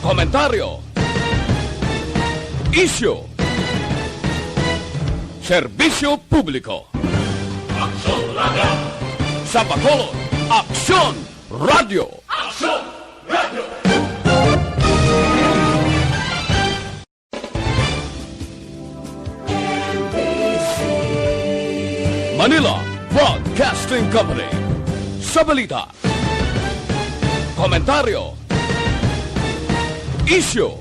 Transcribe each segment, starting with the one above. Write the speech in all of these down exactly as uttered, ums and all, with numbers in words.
Komentaryo. Isyu. Serbisyo publiko. Aksyon Radio. Sa Bacolod, Aksyon Radio. Aksyon Radio. Manila Broadcasting Company. Sa balita, komentaryo, isyu,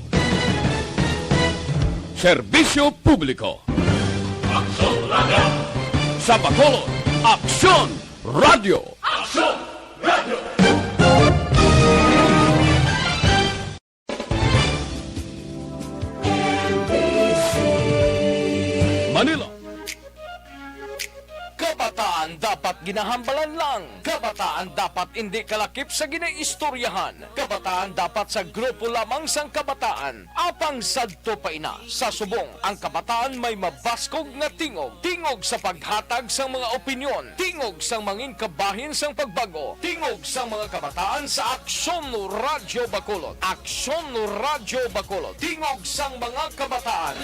serbisyo publiko. Aksyon Radio. Sa Bacolod, Aksyon Radio. Aksyon Radio. Manila. Kabataan dapat ginahambalan lang. Kabataan dapat indi kalakip sa ginaistoryahan. Kabataan dapat sa grupo lamang sang kabataan. Apang sadto pa ina, sa subong, ang kabataan may mabaskog nga tingog. Tingog sa paghatag sang mga opinyon. Tingog sang mangin kabahin sang pagbag-o. Tingog sang mga kabataan sa Aksyon Radyo Bacolod. Aksyon Radyo Bacolod. Tingog sang mga kabataan.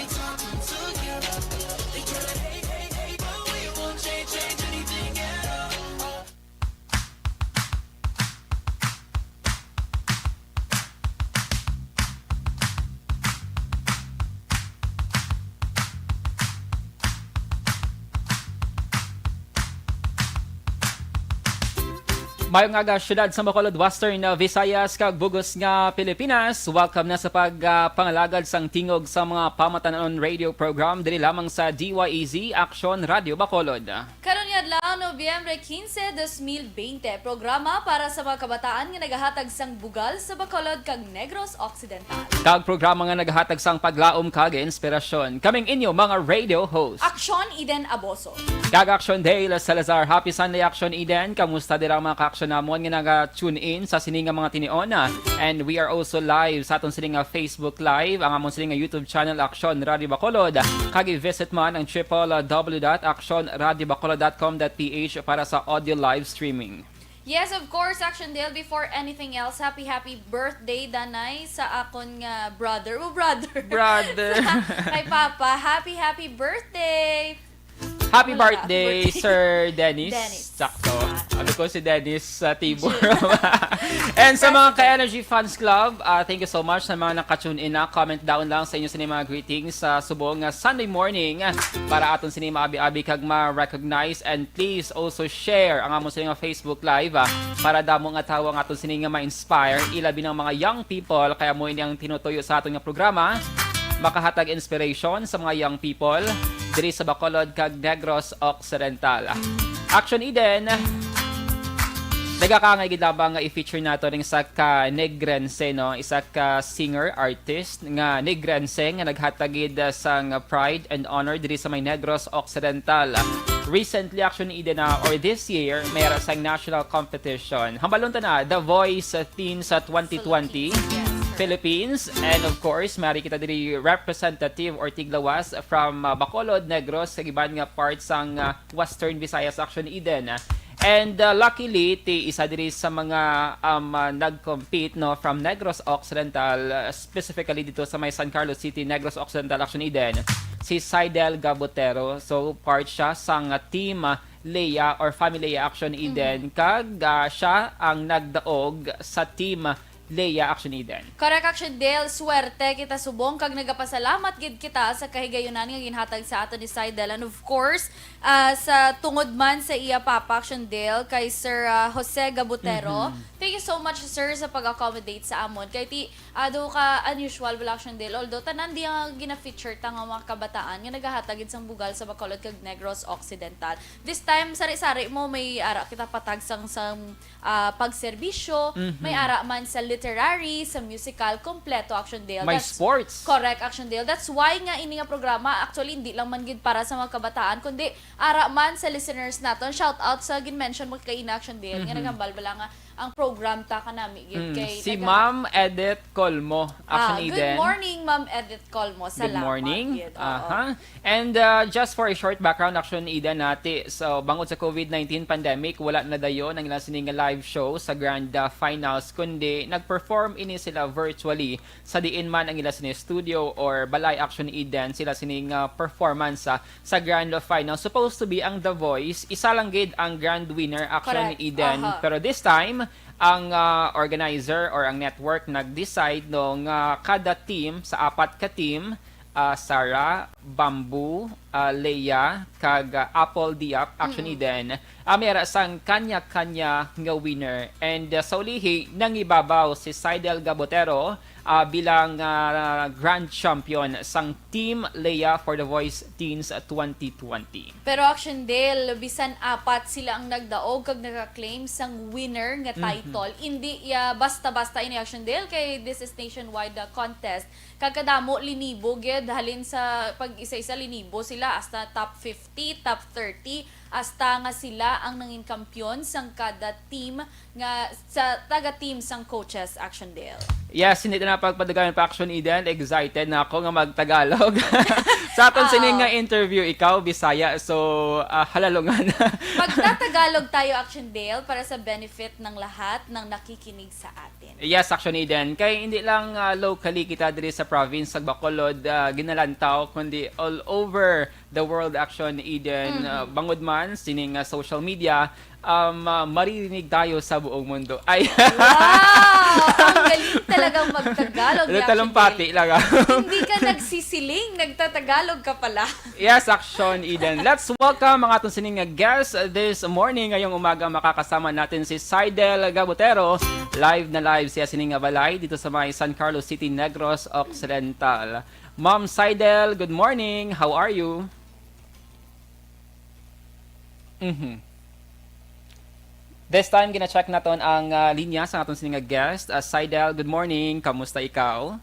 Mayong aga, syudad sa Bacolod, Western, uh, Visayas, kag bug-os nga Pilipinas. Welcome na sa pag, uh, pangalagad sang tingog sa mga pamatanon radio program diri lamang sa D Y A Z, Aksyon Radio Bacolod. Karon nga adlaw, Nobyembre quince, dos mil veinte, programa para sa mga kabataan nga nagahatag sang bugal sa Bacolod kag Negros Occidental. Kag programa nga nagahatag sang paglaom kag inspirasyon. Kaming inyo mga radio host. Aksyon Eden Aboso. Kag Aksyon Dale Salazar. Happy Sunday, Aksyon Eden. Kamusta dira ang mga ka-aksyon namon nga naga-tune in sa sini nga mga tinion? And we are also live sa aton sini nga Facebook Live, ang amon sini nga YouTube channel, Aksyon Radio Bacolod. Kag i-visit man ang triple W dot aksyon radio bacolod dot com dot P H para sa audio live streaming. Yes, of course, Action Dale. Before anything else, happy, happy birthday, Danay, sa akon nga brother. Oh, brother. Brother. Sa, kay Papa, happy, happy birthday. Happy Wala ka, happy birthday, birthday. Sir Dennis. Dennis. Sakto. Ah. Ano ko si Dennis sa Tibor. Sure. And sa mga President. Ka-Energy Fans Club, ah, thank you so much sa mga naka-tune in na. Comment down lang sa inyo sa mga greetings sa subong nga Sunday morning, ah, para aton sini maabi-abi kag ma-recognize. And please also share ang amon sini nga Facebook Live, ah, para damo nga tawo ang aton sini nga ma-inspire, ilabi ng mga young people, kaya mo ini ang tinutuyo sa aton nga programa, makahatag inspiration sa mga young people diri sa Bacolod kag Negros Occidental. Action Eden, nagakaangay gid lamang nga i-feature nato ning isa ka Negrense, no? Isa ka singer, artist nga Negrense nga naghatag gid, uh, sang pride and honor diri sa may Negros Occidental. Recently, Action Eden, na, or this year, may ara sang national competition. Hambalon ta na, The Voice, uh, Teens, uh, twenty twenty. Philippines, yes. Philippines. And of course, mari kita diri representative or tiglawas from, uh, Bacolod, Negros, sa iban nga parts sang, uh, Western Visayas, Action Eden. And, uh, luckily, ti isa diri sa mga, um, uh, nag-compete, no, from Negros Occidental, uh, specifically dito sa may San Carlos City, Negros Occidental, Action Eden, si Sidel Gabotero. So, part siya sang, uh, Team, uh, Leia or Family Leia, Action Eden. Mhm. Kag, uh, siya ang nagdaog sa Team Leia, Action Eden. Correct, Action Dale. Swerte kita subong kag nagapasalamat gid kita sa kahigayunan nga ginhatag sa aton ni Sidel. And of course, ah, sa tungod man sa iya papa, Action Dale, kay Sir, ah, Jose Gabutero. Mhm. Thank you so much, sir, sa pag-accommodate sa amon. Kay ti, ah, do ka unusual bala, Action Dale. Although, tanan di nga gina-feature ta nga mga kabataan nga nagahatag gid sang bugal sa Bacolod kag Negros Occidental. This time, sari-sari mo, may ara kita patag sang, sang ah, pagserbisyo, Mhm. may ara man sa literary, sa musical, kompleto, Action Dale. May That's sports. Correct, Action Dale. That's why nga ini nga programa, actually, hindi lang man gid para sa mga kabataan, kundi ara man sa listeners naton. Shout out sa gin-mention mo kay ina, Action Dale, nga Mhm. naghambal bala nga ang program ta kanami gid. Mm, kay si naga- Ma'am Edith Colmo, Action Ah, good Eden. Morning, Ma'am Edith Colmo. Good Salamat morning. Gid. Oo. Aha. And, uh, just for a short background, Action Eden, nati, so, bangod sa covid nineteen pandemic, wala na dayon ang ila sini nga live show sa grand, uh, finals, kundi nag-perform ini sila virtually, sa diin man ang ila sini studio or balay, Action Eden, sila sini nga performance, uh, sa grand final. Supposed to be ang The Voice, isa lang gid ang grand winner, Action Correct. Eden. Aha. Pero this time, ang, ah, organizer or ang network nag-decide no nga kada team sa apat ka team, ah, Sarah, Bamboo, ah, Leia, kag, ah, Apple Diap, Action Mm-mm. Eden, ah, may ara sang kanya-kanya nga winner. And, ah, sa ulihi, nangibabaw si Sidel Gabotero, ah, bilang, ah, grand champion sang Team Leia for The Voice Teens twenty twenty. Pero Action Dale, bisan apat sila ang nagdaog kag naka-claim sang winner nga Mhm. title, indi iya basta-basta ini, Action Dale, kay this is nationwide, ah, contest. Kag kadamo linibo gid, halin sa pag-isa-isa linibo sila hasta top fifty, top thirty, hasta nga sila ang nangin kampiyon sang kada team nga sa taga-team sang coaches, Action Dale. Yes, hindi na pagpadagan pa, Action Eden. Excited na ako nga magtagalog. Sa aton Ah. sining nga interview, ikaw, Bisaya. So, ah, halalungan. Magtatagalog tayo, Action Dale, para sa benefit ng lahat ng nakikinig sa atin. Yes, Action Eden. Kay hindi lang, ah, locally kita diri sa province sa Bacolod, ah, ginalantaw, kundi all over the world, Action Eden. Mhm. Ah, bangod man sining, ah, social media, um, ah, maririnig tayo sa buong mundo. Ay. Wow! Ang galing talagang magtagalog ni Action Talumpati Dale. lang, ah. Hindi ka nagsisiling, nagtatagalog ka pala. Yes, Action Eden. Let's welcome ang aton sining nga guest this morning. Ngayong umaga, makakasama natin si Sidel Gabotero. Live na live siya sining nga balay dito sa may San Carlos City, Negros Occidental. Ma'am Sidel, good morning. How are you? Mhm. This time, gina-check naton ang, ah, linya sa aton sining nga guest. Ah, Sidel, good morning. Kamusta ikaw?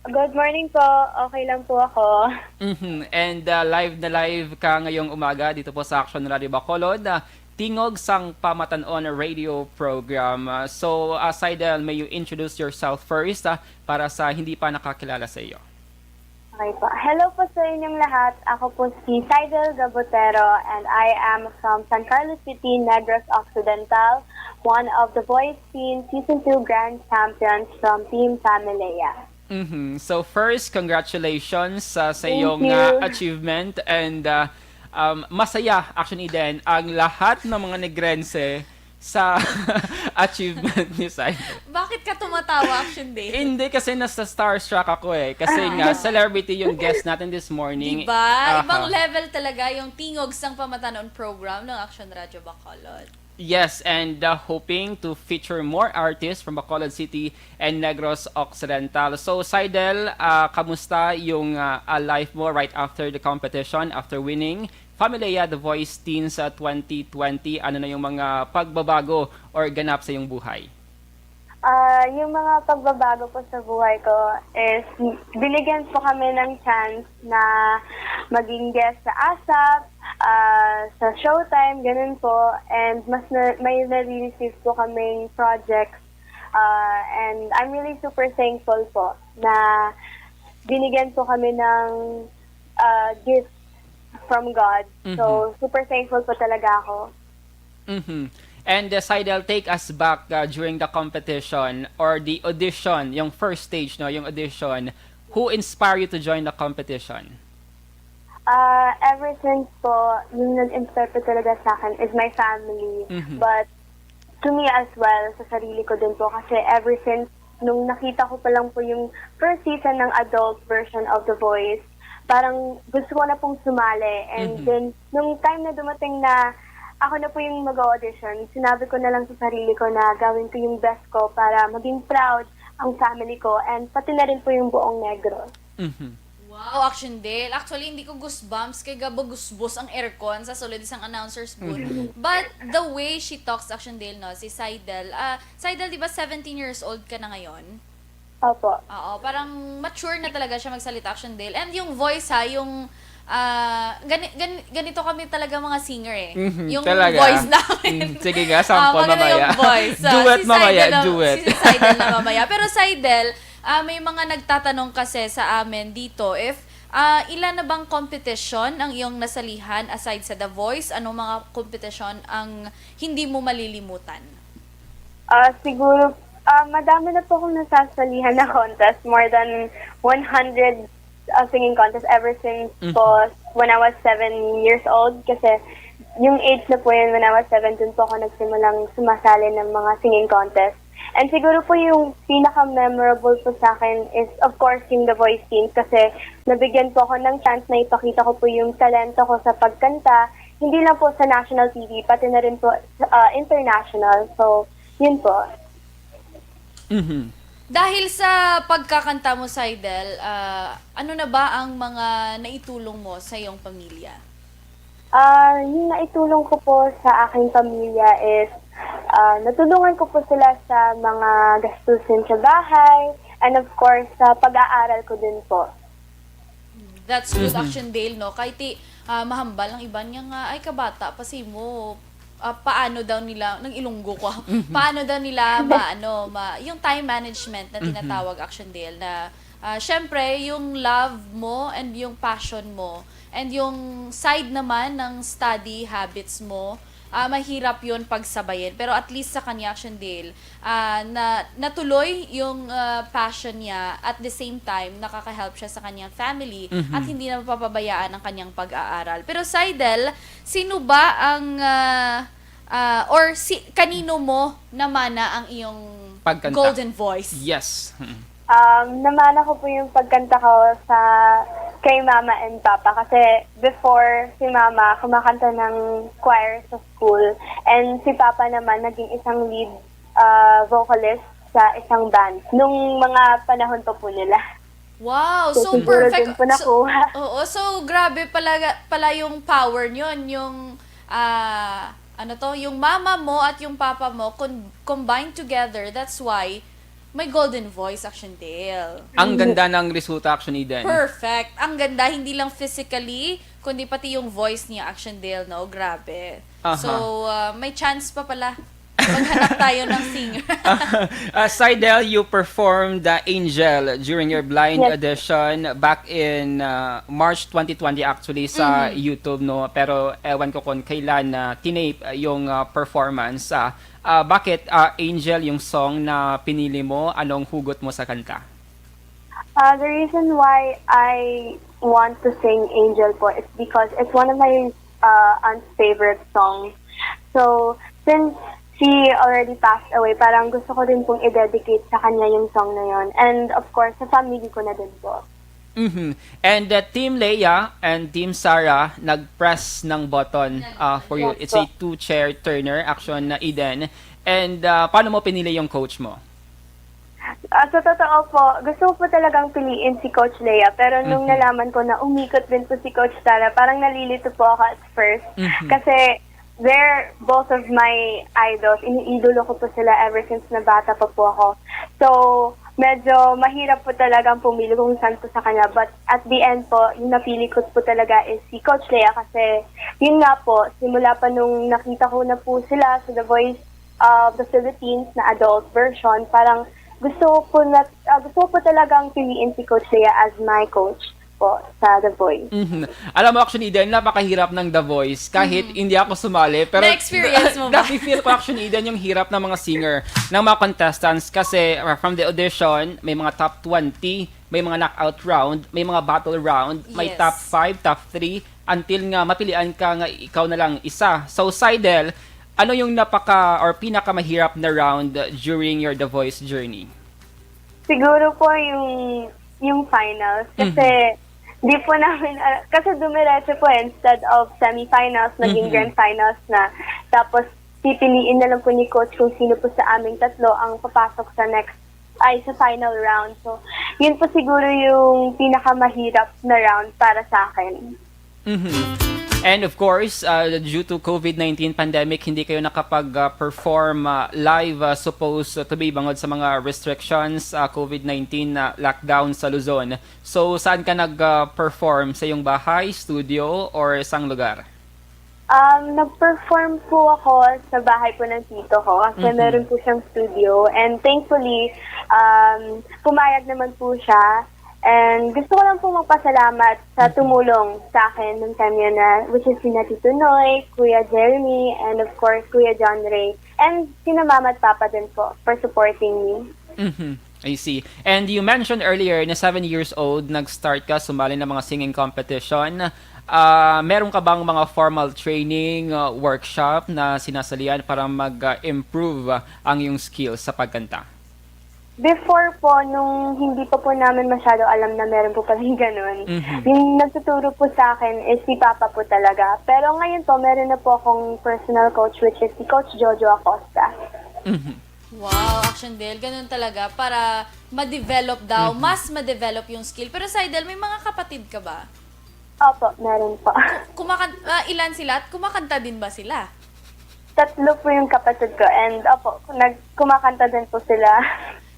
Good morning po. Okay lang po ako. Mhm. And, ah, live na live ka ngayong umaga dito po sa Action Radio Bacolod, ah, Tingog sang Pamatanon Radio Program. Ah, so, ah, Sidel, may you introduce yourself first, ah, para sa hindi pa nakakilala sa iyo? Okay po. Hello po sa inyong lahat. Ako po si Sidel Gabotero and I am from San Carlos City, Negros Occidental, one of the Voice Teen Season two Grand Champions from Team Familia. Mhm. So first, congratulations, ah, sa Thank iyong, you. ah, achievement and, ah, um, masaya, Action Eden, ang lahat ng mga Negrense sa achievement ni Simon. Bakit ka tumatawa, Action Dale? Hindi, kasi nasa starstruck ako eh. Kasi nga, Ah. celebrity yung guest natin this morning. Diba? Aha. Ibang level talaga yung Tingog sang Pamatanon program ng Action Radio Bacolod. Yes, and, uh, hoping to feature more artists from Bacolod City and Negros Occidental. So, Sidel, uh, kamusta yung, uh, uh, life mo right after the competition, after winning Familia The Voice Teens, uh, twenty twenty? Ano na yung mga pagbabago or ganap sa iyong buhay? Ah, yung mga pagbabago po sa buhay ko is binigyan po kami ng chance na maging guest sa ASAP, ah, sa Showtime, ganun po. And mas na, may nare-receive po kaming projects. Ah, and I'm really super thankful po na binigyan po kami ng, ah, gift from God. So, Mhm. super thankful po talaga ako. Mhm. And, uh, Sidel, take us back, uh, during the competition or the audition, yung first stage, no, yung audition. Who inspired you to join the competition? Ah, ever since po, yung nag-inspire po talaga sa akin is my family. Mhm. But to me as well, sa sarili ko din po, kasi ever since nung nakita ko pa lang po yung first season ng adult version of The Voice, parang gusto ko na pong sumali. And Mhm. then, nung time na dumating na ako na po yung mag-audition, sinabi ko na lang sa sarili ko na gawin ko yung best ko para maging proud ang family ko and pati na rin po yung buong Negros. Mhm. Wow, Action Dale. Actually, hindi ko goosebumps kay gabagusbos ang aircon sa sulod sang announcer's booth. Mhm. But the way she talks, Action Dale, no, si Sidel. Ah, Sidel, di ba seventeen years old ka na ngayon? Opo. Oo, parang mature na talaga siya magsalita, Action Dale. And yung voice ha, yung ah, gani, gani, ganito kami talaga mga singer eh. Mhm, yung talaga. voice namin. Mm, sige nga, sample Ah, maganda mamaya. Yung voice. Ah, Duet si mamaya, Saidel na, duet. Si Saidel na mamaya. Pero Saidel, ah, may mga nagtatanong kasi sa amin dito if ah, ilan na bang competition ang iyong nasalihan aside sa The Voice? Anong mga competition ang hindi mo malilimutan? Ah, siguro, ah, madami na po akong nasasalihan na contest. More than one hundred uh, singing contest ever since Mhm. po when I was seven years old. Kasi yung age na po yun, when I was seven, dun po ako nagsimulang sumasali ng mga singing contest. And siguro po yung pinaka-memorable po sa akin is, of course, yung The Voice team. Kasi nabigyan po ako ng chance na ipakita ko po yung talento ko sa pagkanta. Hindi lang po sa national T V, pati na rin po uh, international. So, yun po. Mhm. Dahil sa pagkakanta mo, Saidel, ah, ano na ba ang mga naitulong mo sa iyong pamilya? Ah, yung naitulong ko po sa aking pamilya is ah, natulungan ko po sila sa mga gastusin sa bahay and of course sa pag-aaral ko din po. That's good, Action Dale, no? Kahit ti, ah, mahambal ang iban niya nga, ay, kabata pa si mo. Ah, paano daw nila, nang Ilonggo ko, paano daw nila, ma, ano, ma, yung time management na tinatawag, Action Dale, na, ah, syempre, yung love mo and yung passion mo and yung side naman ng study habits mo, ah, mahirap yon pagsabayin. Pero at least sa kanya, Action Dale, ah, na, natuloy yung ah, passion niya. At the same time, nakaka-help siya sa kanyang family at hindi na mapapabayaan ang kanyang pag-aaral. Pero Saidel, sino ba ang ah, ah, or si kanino mo namana ang iyong Pagkanta. golden voice? Yes. Mm. Um, namana ko po yung pagkanta ko sa kay mama and papa kasi before si mama kumakanta ng choir sa school and si papa naman naging isang lead uh, vocalist sa isang band nung mga panahon pa po nila. Wow, so, So, siguro perfect. dun po nakuha. So, oo, so grabe pala pala yung power niyon, yung ah, ano to, yung mama mo at yung papa mo con- combined together. That's why may golden voice, Action Dale. Ang ganda ng resulta, Action Eden. Perfect. Ang ganda, hindi lang physically, kundi pati yung voice niya, Action Dale, no? Grabe. Aha. So, ah, may chance pa pala. Maghanap tayo ng singer. Uh, Saidel, you performed the Angel during your blind Yes. audition back in uh, March twenty twenty actually sa YouTube, no? Pero ewan ko kung kailan na tinape uh, yung uh, performance. Uh, uh, bakit uh, Angel yung song na pinili mo? Anong hugot mo sa kanta? Uh, the reason why I want to sing Angel po is because it's one of my uh, aunt's favorite songs. So, since she already passed away, parang gusto ko din pong i-dedicate sa kanya yung song na yon. And of course, sa family ko na din po. Mhm. And uh, Team Leia and Team Sarah nag-press ng button uh, for you. It's a two-chair turner action na Eden. And uh, paano mo pinili yung coach mo? Ah, sa totoo po, gusto ko po talagang piliin si Coach Leia. Pero nung nalaman ko na umikot din po si Coach Sarah, parang nalilito po ako at first. Kasi they're both of my idols. Iniidolo ko po sila ever since na bata pa po ako. So, medyo mahirap po talagang pumili kung saan po sa kanya. But at the end po, yung napili ko po talaga is si Coach Leia kasi yun nga po, simula pa nung nakita ko na po sila sa The Voice of the Philippines na adult version, parang gusto ko po na ah, gusto ko po talagang piliin si Coach Leia as my coach po sa The Voice. Mhm. Alam mo, actually, Eden, napakahirap ng The Voice. Kahit hindi ako sumali, pero Na-experience mo ba? Nafe-feel ko, actually, Eden, yung hirap ng mga singer, ng mga contestants. Kasi uh, from the audition, may mga top twenty, may mga knockout round, may mga battle round, may Yes. top five, top three, until nga mapilian ka nga ikaw na lang isa. So, Saidel, ano yung napaka or pinakamahirap na round during your The Voice journey? Siguro po yung yung finals kasi di po namin ah, kasi dumiretso po eh, instead of semifinals naging grand finals na, tapos pipiliin na lang po ni coach kung sino po sa aming tatlo ang papasok sa next ay sa final round. So, yun po siguro yung pinakamahirap na round para sa akin. Mhm. And of course, uh, due to COVID nineteen pandemic, hindi kayo nakapag-perform uh, live uh, supposed to be bangod sa mga restrictions, uh, COVID nineteen na lockdown sa Luzon. So, saan ka nag-perform? Sa iyong bahay, studio, or sang lugar? Um, nag-perform po ako sa bahay po ng tito ko kasi Mhm. meron po siyang studio. And thankfully, um, pumayag naman po siya. And gusto ko lang po magpasalamat sa tumulong sa akin nung time yun na, which is sina Tito Noy, Kuya Jeremy, and of course, Kuya John Ray. And sina Mama at Papa din po for supporting me. Mhm. I see. And you mentioned earlier na seven years old, nag-start ka sumali ng mga singing competition. Ah, meron ka bang mga formal training, uh, workshop na sinasalian para mag-improve ang iyong skills sa pagkanta? Before po, nung hindi pa po namin masyado alam na meron po palang ganun, Mhm. yung nagtuturo po sa akin is si Papa po talaga. Pero ngayon po, meron na po akong personal coach, which is si Coach Jojo Acosta. Mhm. Wow, Action Dale, ganun talaga para ma-develop daw, Mhm. mas ma-develop yung skill. Pero Sydel, may mga kapatid ka ba? Opo, meron po. Kumakan ah, ilan sila at kumakanta din ba sila? Tatlo po yung kapatid ko and opo, nag kumakanta din po sila.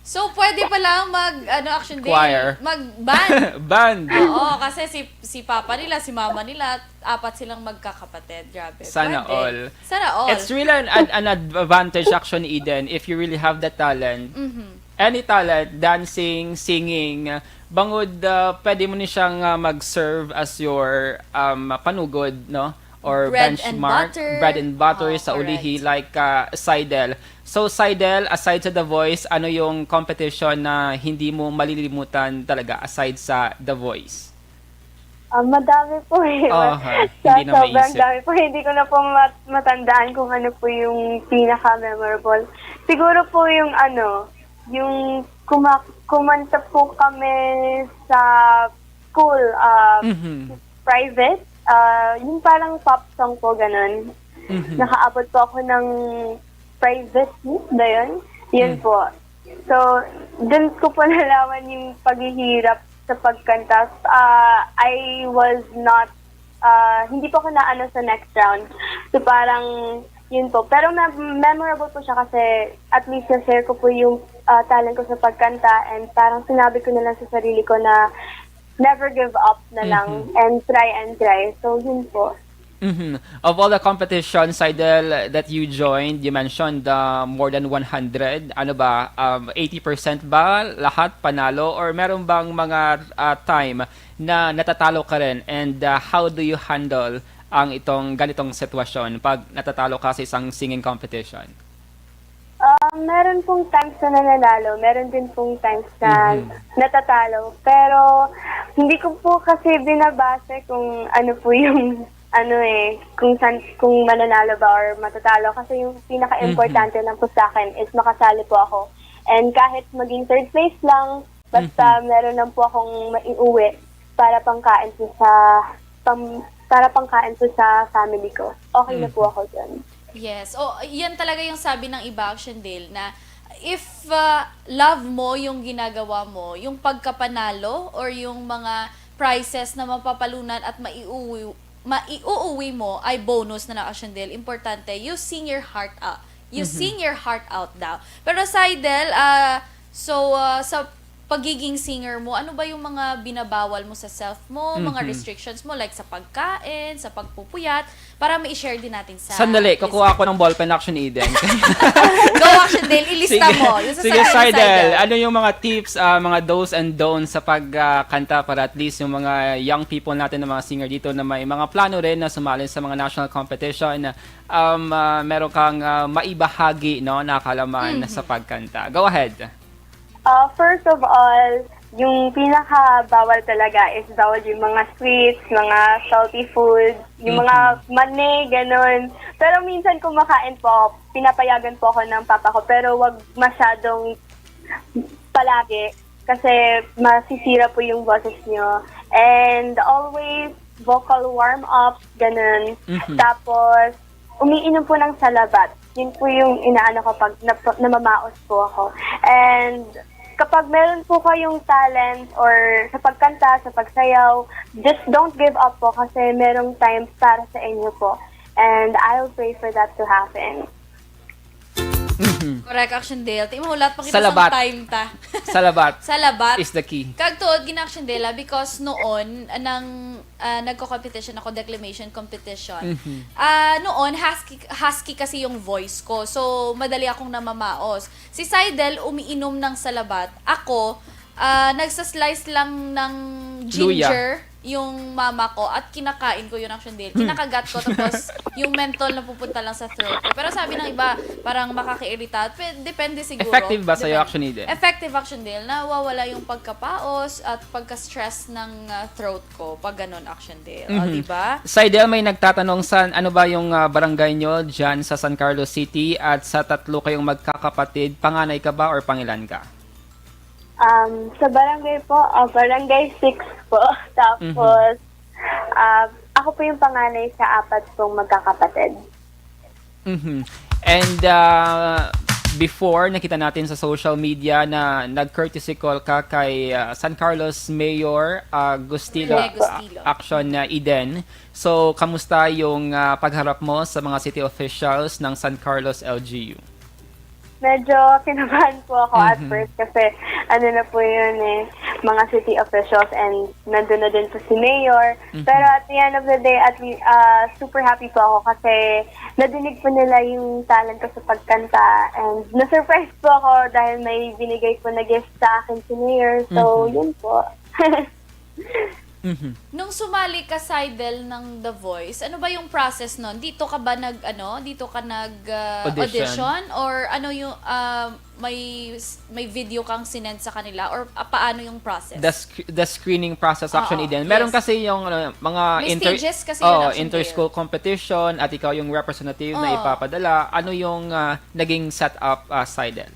So, pwede pala mag, ano, Action Dale, Choir. mag-band. Band! Oo, kasi si si papa nila, si mama nila, apat silang magkakapatid. Grabe. Sana Pwede. all. Sana all. It's really an, an, an advantage, Action Eden, if you really have the talent. Mhm. Any talent, dancing, singing, bangod uh, pwede mo ni siyang uh, mag-serve as your um, panugod, no? Or Bread and benchmark, butter. Bread and butter Oh, sa ulihi, correct. Like uh, Sydel. So, Sydel, aside sa The Voice, ano yung competition na hindi mo malilimutan talaga aside sa The Voice? Ah, madami po eh. Aha, Sa hindi na sobrang maisip. Dami po, hindi ko na po mat- matandaan kung ano po yung pinaka-memorable. Siguro po yung ano, yung kuma- kumanta po kami sa school, ah, Mhm. private, ah, yung parang pop song po, ganun. Mhm. Nakaabot po ako ng private meet ba yun? Yun Mm. po. So, dun ko po nalaman yung paghihirap sa pagkanta. Ah, I was not, ah, hindi po ako naano sa next round. So, parang, yun po. Pero mem- memorable po siya kasi at least na-share ko po yung ah, talent ko sa pagkanta and parang sinabi ko na lang sa sarili ko na never give up na lang Mhm. and try and try. So, yun po. Mhm. Of all the competitions, Sydel, that you joined, you mentioned uh, more than one hundred. Ano ba? Um, eighty percent ba lahat panalo? Or meron bang mga uh, time na natatalo ka rin? And uh, how do you handle ang itong ganitong sitwasyon pag natatalo ka sa isang singing competition? Ah, meron pong times na nananalo, meron din pong times na Mhm. natatalo. Pero hindi ko po kasi binabase kung ano po yung ano eh, kung san, kung mananalo ba or matatalo kasi yung pinaka-importante lang po sa akin is makasali po ako. And kahit maging third place lang, basta meron lang po akong maiuwi para pangkain po sa pam, para pangkain po sa family ko. Okay na po ako dyan. Yes. O, yan talaga yung sabi ng iba, Action Dale, na if uh, love mo yung ginagawa mo, yung pagkapanalo or yung mga prizes na mapapalunan at maiuwi, maiuuwi mo ay bonus na lang, Action Dale. Importante, you sing your heart out. You sing your heart out daw. Pero Sydel, ah, so ah, sa pagiging singer mo, ano ba yung mga binabawal mo sa self mo, mga Mhm. restrictions mo, like sa pagkain, sa pagpupuyat, para ma-share din natin sa Sandali, kukuha listeners. Ako ng ballpen, Action Eden. Go, Action Dale, ilista mo. Yung sa Sige, sarili ni Sydel, ano yung mga tips, ah, mga do's and don'ts sa pagkanta para at least yung mga young people natin na mga singer dito na may mga plano rin na sumali sa mga national competition, um, ah, meron kang ah, maibahagi, no, na kaalaman Mhm. sa pagkanta. Go ahead. Uh, first of all, yung pinaka-bawal talaga is bawal yung mga sweets, mga salty food, yung mga mani, ganun. Pero minsan kumakain po, pinapayagan po ako ng papa ko, pero wag masyadong palagi kasi masisira po yung boses nyo. And always vocal warm-up, ganun. Mhm. Tapos, umiinom po ng salabat. Yun po yung inaano ko pag nap- namamaos po ako. And kapag meron po kayong talent or sa pagkanta, sa pagsayaw, just don't give up po kasi merong time para sa inyo po. And I'll pray for that to happen. Mhm. Correct, Action Dale. Ti mo, lahat pakita sa time ta. Salabat Salabat. Is the key. Kag tuod gina Action Dale, ah, because noon, nang ah, nagko-competition ako, declamation competition. Mhm. Ah, noon, husky, husky kasi yung voice ko. So, madali akong namamaos. Si Seidel, umiinom ng salabat. Ako, ah, nagsaslice lang ng Luya. ginger yung mama ko at kinakain ko yun, Action Dale. Kinakagat ko, tapos yung menthol napupunta lang sa throat ko. Pero sabi ng iba, parang makakairita. Pe- Depende siguro. Effective ba sa'yo, Depende. Action Dale? Effective, Action Dale. Nawawala yung pagkapaos at pagka-stress ng ah, throat ko pag ganun, Action Dale. O, Mhm. di ba? Seidel, may nagtatanong sa ano ba yung ah, barangay nyo dyan sa San Carlos City at sa tatlo kayong magkakapatid, panganay ka ba or pangilan ka? Um, sa barangay po, ah, barangay six po. Tapos, ah, ako po yung panganay sa apat pong magkakapatid. Mhm. And uh, before, nakita natin sa social media na nag-courtesy call ka kay uh, San Carlos Mayor Agustilo Rene Agustilo. Action uh, Eden. So, kamusta yung uh, pagharap mo sa mga city officials ng San Carlos L G U? Medyo kinabahan po ako at Mhm. first kasi ano na po yun eh, mga city officials and nandun na din po si Mayor. Mhm. Pero at the end of the day, at le- ah, super happy po ako kasi nadinig po nila yung talent ko sa pagkanta and na-surprise po ako dahil may binigay po na gift sa akin si Mayor. So, Mhm. yun po. Mhm. Nung sumali ka, Seidel, ng The Voice, ano ba yung process nun? Dito ka ba nag, ano, dito ka nag ah, Audition. Audition? Or ano yung, ah, may, may video kang sinend sa kanila? Or ah, paano yung process? The, sc- the screening process, Action Oo, Eden. Meron yes. kasi yung uh, mga May inter- stages kasi oh, yun, Action inter-school Dale. Competition at ikaw yung representative na Oo. Ipapadala. Ano yung uh, naging setup, uh, Seidel?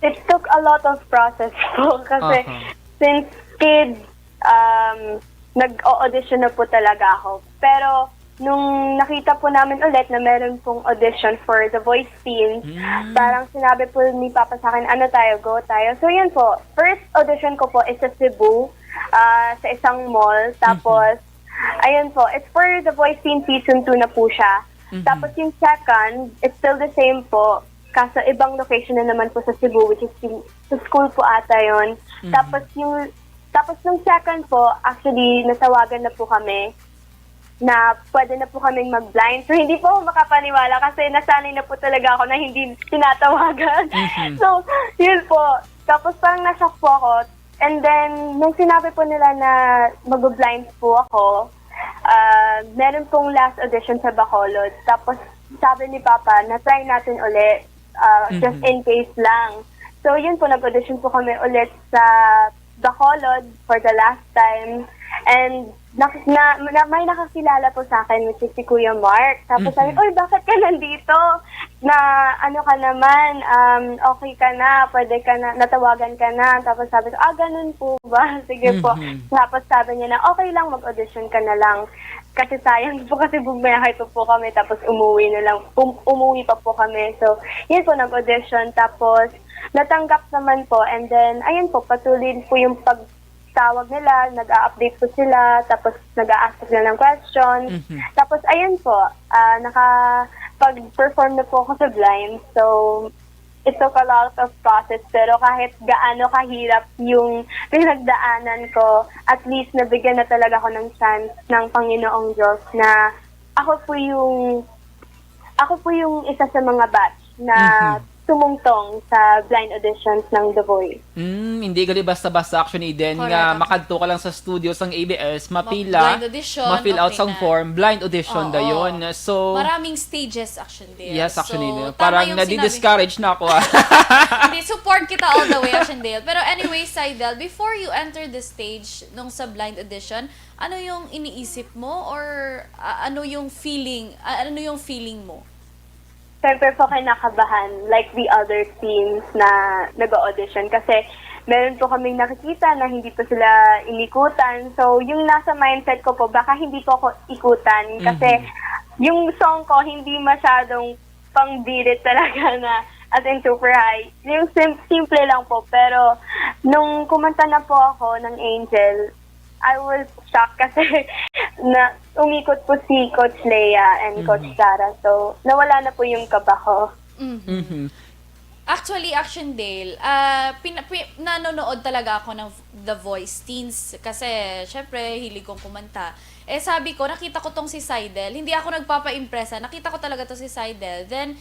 It took a lot of process po kasi Aha. since kid, um, nag-audition na po talaga ako. Pero nung nakita po namin ulit na meron pong audition for The Voice Teens, Mm. parang sinabi po ni Papa sa akin, "Ano tayo, go tayo." So yun po, first audition ko po is sa Cebu, ah, sa isang mall. Tapos, ayun po, it's for The Voice Teens Season two na po siya. Mhm. Tapos yung second, it's still the same po. Kaso ibang location na naman po sa Cebu, which is yung, sa school po ata yun. Mhm. Tapos yung, tapos nung second po, actually, natawagan na po kami na pwede na po kaming mag-blind. So, hindi po ako makapaniwala kasi nasanay na po talaga ako na hindi tinatawagan. Mhm. So, yun po. Tapos parang na-shock po ako. And then, nung sinabi po nila na mag-blind po ako, ah, meron pong last audition sa Bacolod. Tapos, sabi ni Papa na try natin uli, ah, just Mhm. in case lang. So, yun po, nag-audition po kami ulit sa Bacolod for the last time. And na, na, na- may nakakilala po sa akin, which is si Kuya Mark. Tapos sabi, Mhm. "Uy, bakit ka nandito? Na ano ka naman, um, okay ka na, pwede ka na, natawagan ka na." Tapos sabi ko, "Ah, ganun po ba?" Sige po. Mhm. Tapos sabi niya na, "Okay lang, mag-audition ka na lang." Kasi sayang po kasi bumiyahe pa po kami, tapos umuwi na lang, um, umuwi pa po kami. So, yun po, nag-audition. Tapos, natanggap naman po. And then, ayun po, patuloy po yung pagtawag nila, nag-a-update po sila, tapos nag-a-ask sila ng question. Mhm. Tapos, ayun po, ah, nakapag-perform na po ako sa blind. So, it took a lot of process, pero kahit gaano kahirap yung pinagdaanan ko, at least nabigyan na talaga ako ng chance ng Panginoong Diyos na ako po yung, ako po yung isa sa mga batch na Mhm. tumungtong sa blind auditions ng The Voice. Mm, hindi gali basta-basta, Action Eden, Correct, nga Action. Makadto ka lang sa studio sang A B S, mapila, Mag-blind audition, ma-fill out sang mapila. form, blind audition Oo. dayon. So, Maraming stages, Action Dale. Yes, Action So, Eden. tama Parang yung sinabi. Nadi-discourage na ako, ah. Hindi, support kita all the way, Action Dale. Pero anyway, Seidel, before you enter the stage nung sa blind audition, ano yung iniisip mo or ah, ano yung feeling, ah, ano yung feeling mo? Siyempre po, kinakabahan, like the other teams na nag-audition, kasi meron po kaming nakikita na hindi po sila inikutan. So, yung nasa mindset ko po, baka hindi po ako ikutan kasi Mhm. yung song ko hindi masyadong pangbirit talaga na, as in super high. Yung sim- simple lang po, pero nung kumanta na po ako ng Angel, I was shocked kasi na umikot po si Coach Leah and Coach Sarah. So, nawala na po yung kaba ko. Mhm. Actually, Action Dale, ah, pin- pi- nanonood talaga ako ng The Voice Teens kasi, syempre, hilig kong kumanta. Eh, sabi ko, nakita ko tong si Sydel. Hindi ako nagpapa-impress, ah. Nakita ko talaga to si Sydel. Then,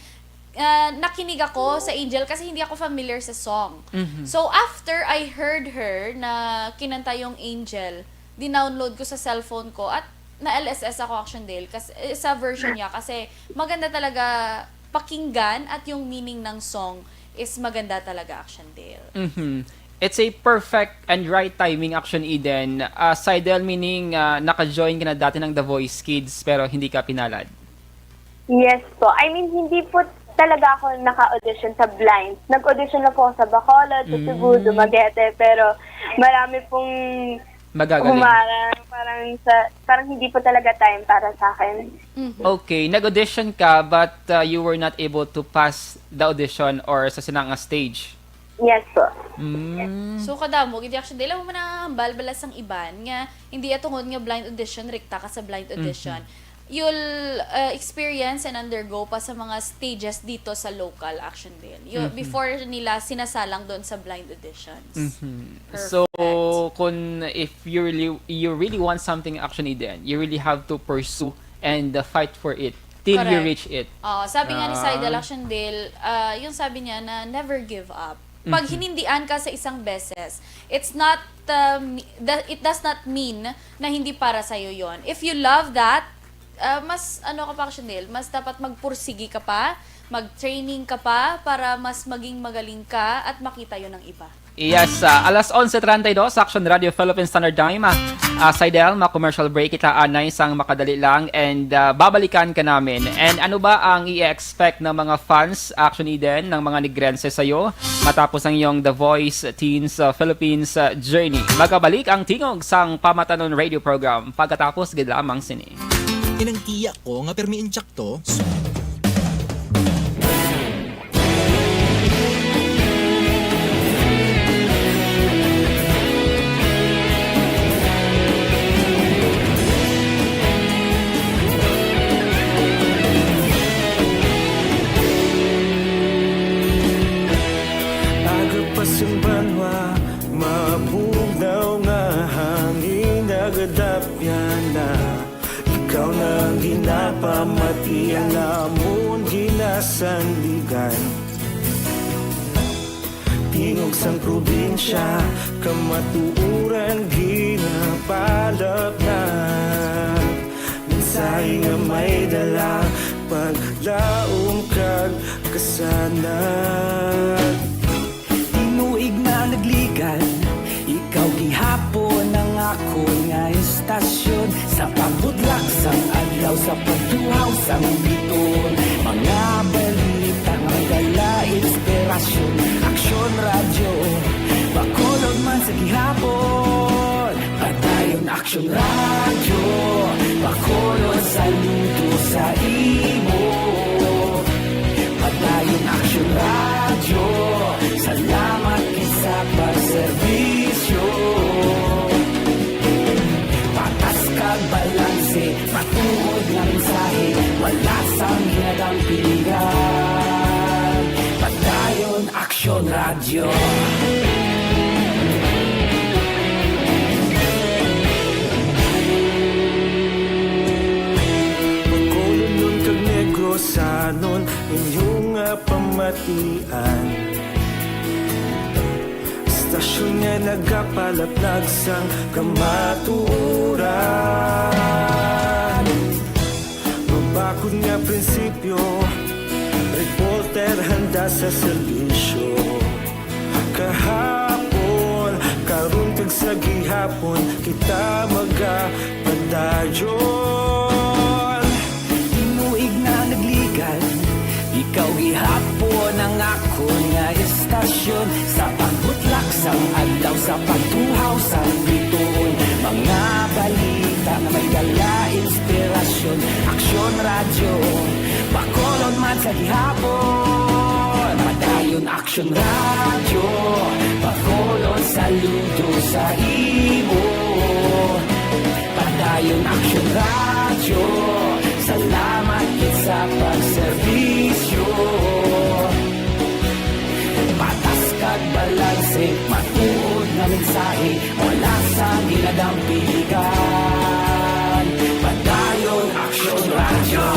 ah, nakinig ako sa Angel kasi hindi ako familiar sa song. So, after I heard her na kinanta yung Angel, dinownload ko sa cellphone ko at na-L S S ako, Action Dale, kasi, eh, sa version niya kasi maganda talaga pakinggan at yung meaning ng song is maganda talaga, Action Dale. Mhm. It's a perfect and right timing, Action Eden. Ah, Sydel, meaning ah, naka-join ka na dati ng The Voice Kids pero hindi ka pinalad. Yes po. I mean, hindi po talaga ako naka-audition sa blind. Nag-audition na po ako sa Bacolod, sa Cebu, Dumaguete, pero marami pong Magagaling. humarang, parang sa parang hindi po talaga time para sa akin. Okay, nag-audition ka but uh, you were not able to pass the audition or sa sinang nga stage. Yes po. Mm. So, kadamo, gid, Action Dale, amo man ang hambal bala sang iban nga hindi atungod nga blind audition, rikta ka sa blind audition. You'll uh, experience and undergo pa sa mga stages dito sa local, Action Dale. You, Before nila sinasalang doon sa blind auditions. Mhm. So, kung if you really you really want something, Action Eden, you really have to pursue and uh, fight for it till you Correct. Reach it. Oh, sabi nga ni Ah. Sydel, Action Dale, ah, yung sabi niya na never give up. Pag hinindian ka sa isang beses, it's not uh, mi- the- it does not mean na hindi para sa yon. If you love that, ah, mas ano ka pa, Action Dale, mas dapat magpursigi ka pa, mag-training ka pa para mas maging magaling ka at makita yon ng iba. Yes, ah, alas onse treinta y dos, Action Radio Philippine Standard Time. Ah, Sydel, ma-commercial break kita anay sang makadali lang and ah, babalikan ka namin. And ano ba ang i-expect ng mga fans, Action Eden, ng mga Negrense sa'yo matapos ang iyong The Voice Teens ah, Philippines ah, journey? Magabalik ang tingog sang Pamatanon Radio Program pagkatapos gid lamang sini. Inang tiya ko nga permi intsakto. Aga pa sang banwa, mabugnaw nga hangin nagadapyan na. Ikaw na ang ginapamati, ang amon ginasandigan. Tingog sang probinsya, kamatuoran ginapalapnat. Mensahe nga may dala, paglaom kag kasanag. Tinuig na nagligad, ikaw gihapon ang akon nga estasyon. Sa pagbudlak sang adlaw, sa pagtuhaw sang biton, mga balita nga may dala inspirasyon. Aksyon Radyo, Bacolod man sa gihapon. Padayon Aksyon Radyo, Bacolod saludo sa imo. Padayon Aksyon Radyo, salamat gid sa pagserbisyo. Patas kag balanse, matuod nga mensahe, wala sang ginadampigan. Padayon Aksyon Radyo. Bacolodnon kag Negrosanon, inyo nga pamatian. Estasyon nga nagapalaplag sang kamatuoran. Mabakod nga prinsipyo, reporter handa sa serbisyo. Kahapon, karon kag sa gihapon, kita magapadayon. Tinuig na nagligad, ikaw gihapon ang akon nga estasyon. Sa pagbutlak sang adlaw, sa pagtuhaw sang bituon, mga balita nga may dala inspirasyon. Aksyon Radyo, Bacolod man sa gihapon. Aksyon Radyo, Bacolod, saludo sa imo. Padayon Aksyon Radyo, salamat gid sa pagserbisyo. Patas kag balanse, matuod nga mensahe, wala sang ginadampigan. Padayon Aksyon Radyo.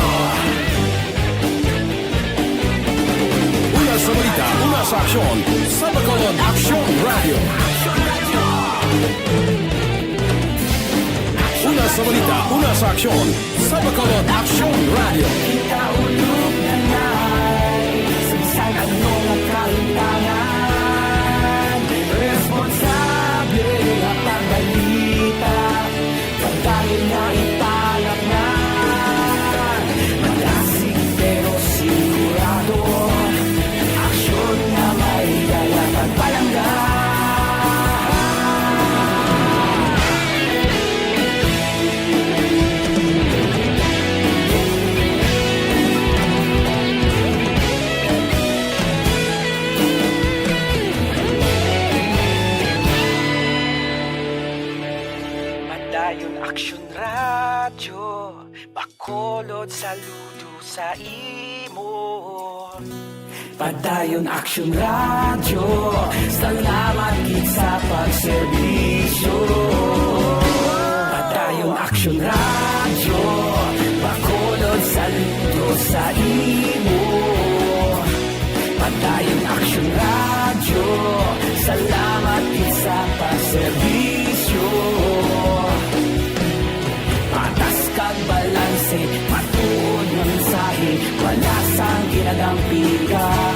Una sa balita, una sa aksyon, sa Bacolod Aksyon Radyo. Una sa balita, una sa aksyon, sa Bacolod Aksyon Radyo. Kita ulog na nai sa bisan ano nga kahintangan. Responsable nga pagbalita, pagdayon nga ipalatnan. Madasig pero sigurado, aksyon nga may dala pagpalangga. Padayon Aksyon Radyo, Bacolod, saludo sa imo. Padayon Aksyon Radyo, salamat gid sa pagserbisyo. Padayon Aksyon Radyo, Bacolod, saludo sa imo. Padayon Aksyon Radyo, salamat gid sa pagserbisyo. Patas kag balanse, matuod nga mensahe, wala sang ginadampigan.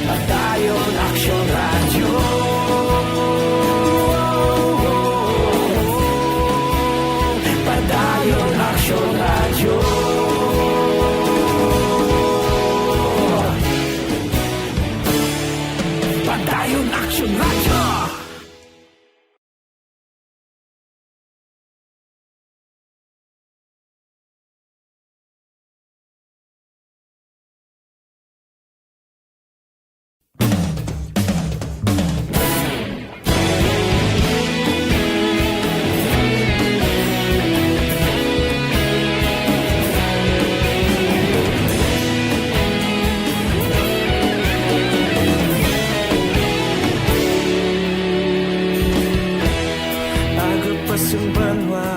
Padayon Aksyon Radyo. Padayon Aksyon Radyo. Padayon Aksyon Radyo. Aga pa sang banwa,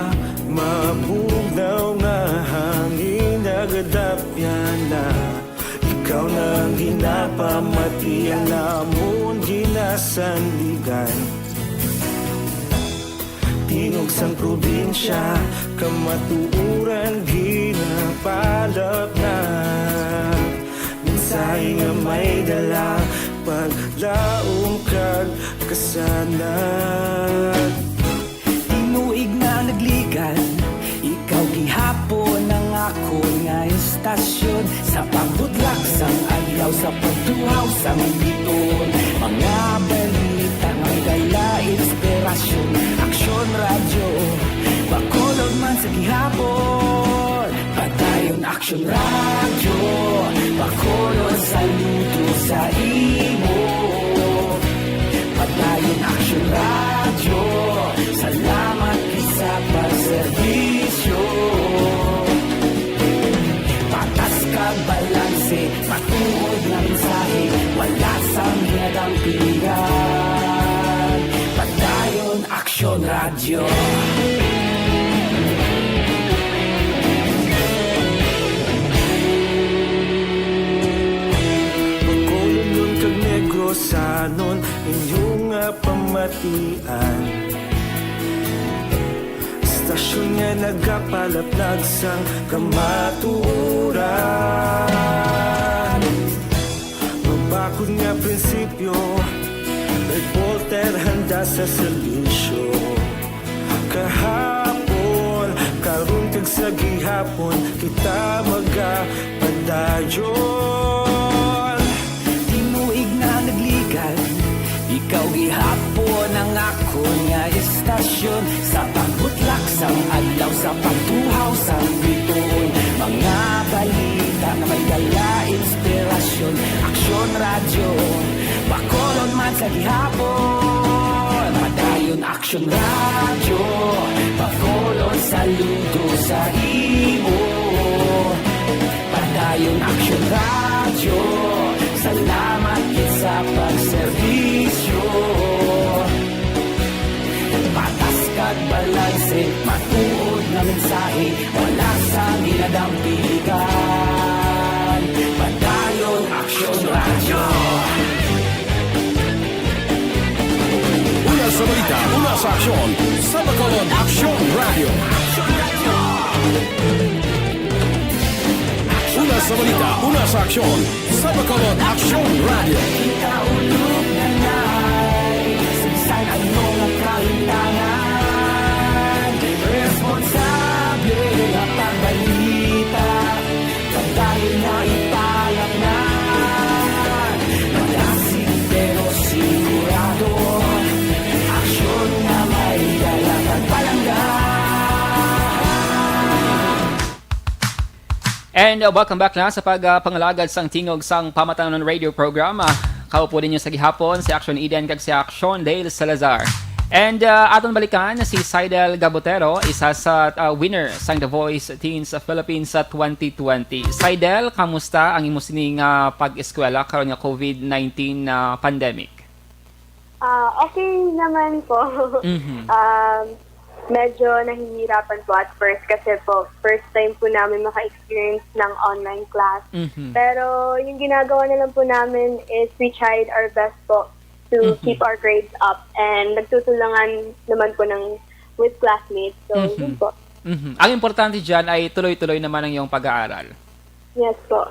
mabugnaw nga hangin, nagadapyan na. Ikaw na ang ginapamati, ang amon ginasandigan. Tingog sang probinsya, kamatuoran ginapalapnag. Mensahe nga may dala, paglaom kag kasanag. Tinuig na nagligad, ikaw gihapon ang akon nga estasyon. Sa pagbutlak sang adlaw, sa pagtuhaw sang bituon, mga balita nga may dala inspirasyon. Aksyon Radyo, Bacolod man sa gihapon. Padayon Aksyon Radyo, Bacolod, saludo sa imo. Padayon Aksyon Radyo, salamat gid sa pagserbisyo. Patas kag balanse, matuod nga mensahe, wala sang ginadampigan. Padayon Aksyon Radyo. Bacolodnon kag Negrosanon, inyo nga pamatian. Estasyon nga nagapalapnag sang kamatuoran. Mabakod nga prinsipyo, reporter handa sa serbisyo. Kahapon, karon kag sa gihapon, kita magapadayon. Tinuig na nagligad, ikaw gihapon ang akon nga estasyon. Sa pagbutlak sang adlaw, sa pagtuhaw sang bituon, mga balita nga may dala inspirasyon. Aksyon Radyo. Radyo, Bacolod man sa gihapon, Padayon Action Radyo, Bacolod saludo sa imo. Padayon Action Radyo, salamat gid sa pagserbisyo. Patas kag balanse, matuod nga mensahe, wala sang ginadampigan. Padayon Action Radyo. Una sa balita, una sa aksyon, sa Bacolod Action Radio. Una sa balita, una sa aksyon, sa Bacolod Action Radio. Ikaulog na na'y sinsay ang mga kahintangan. Responsable nga pagbalita, padayon nga ipalapnan. Malasig pero sigurado, aksyon nga may dala kag palangga. And, uh, welcome back na sa pag, uh, pangalagad sang tingog sang Pamatanon Radio Program. Uh, kaupo ninyo sa gihapon si Action Eden kag si Action Dale Salazar. And, uh, aton balikan si Saidel Gabotero, isa sa, uh, winner sang The Voice Teens Philippines sa twenty twenty. Saidel, kamusta ang imo sining, uh, pag-eskwela karon nga covid nineteen, uh, pandemic? Ah, okay naman po. Mhm. Um, medyo nahihirapan po at first kasi po, first time po namin maka-experience ng online class. Mhm. Pero yung ginagawa na lang po namin is we tried our best po to Mhm. keep our grades up. And nagtutulungan naman po ng with classmates. So, Mhm. yun po. Mhm. Ang importante dyan ay tuloy-tuloy naman ang iyong pag-aaral. Yes po.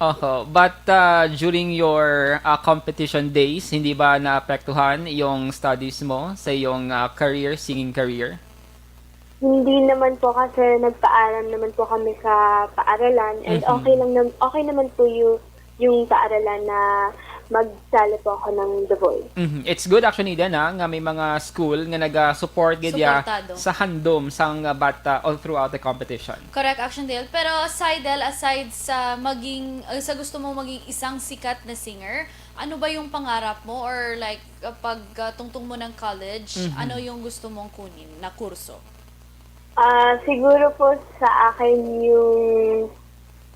Oho. But, uh, during your, uh, competition days, hindi ba naapektuhan yung studies mo sa iyong, uh, career, singing career? Hindi naman po kasi nagpaalam naman po kami sa paaralan and Mhm. okay lang nam-, okay naman po yung, yung paaralan na magsali po ako ng The Voice. Mhm. It's good actually din, ah, nga may mga school nga naga-support gid ya Suportado. sa handom sang, uh, bata all throughout the competition. Correct, Action Dale. Pero, Saidel, aside sa maging, uh, sa gusto mo maging isang sikat na singer, ano ba yung pangarap mo? Or like, uh, pag, uh, tungtong mo ng college, Mhm. ano yung gusto mong kunin na kurso? Ah, siguro po sa akin yung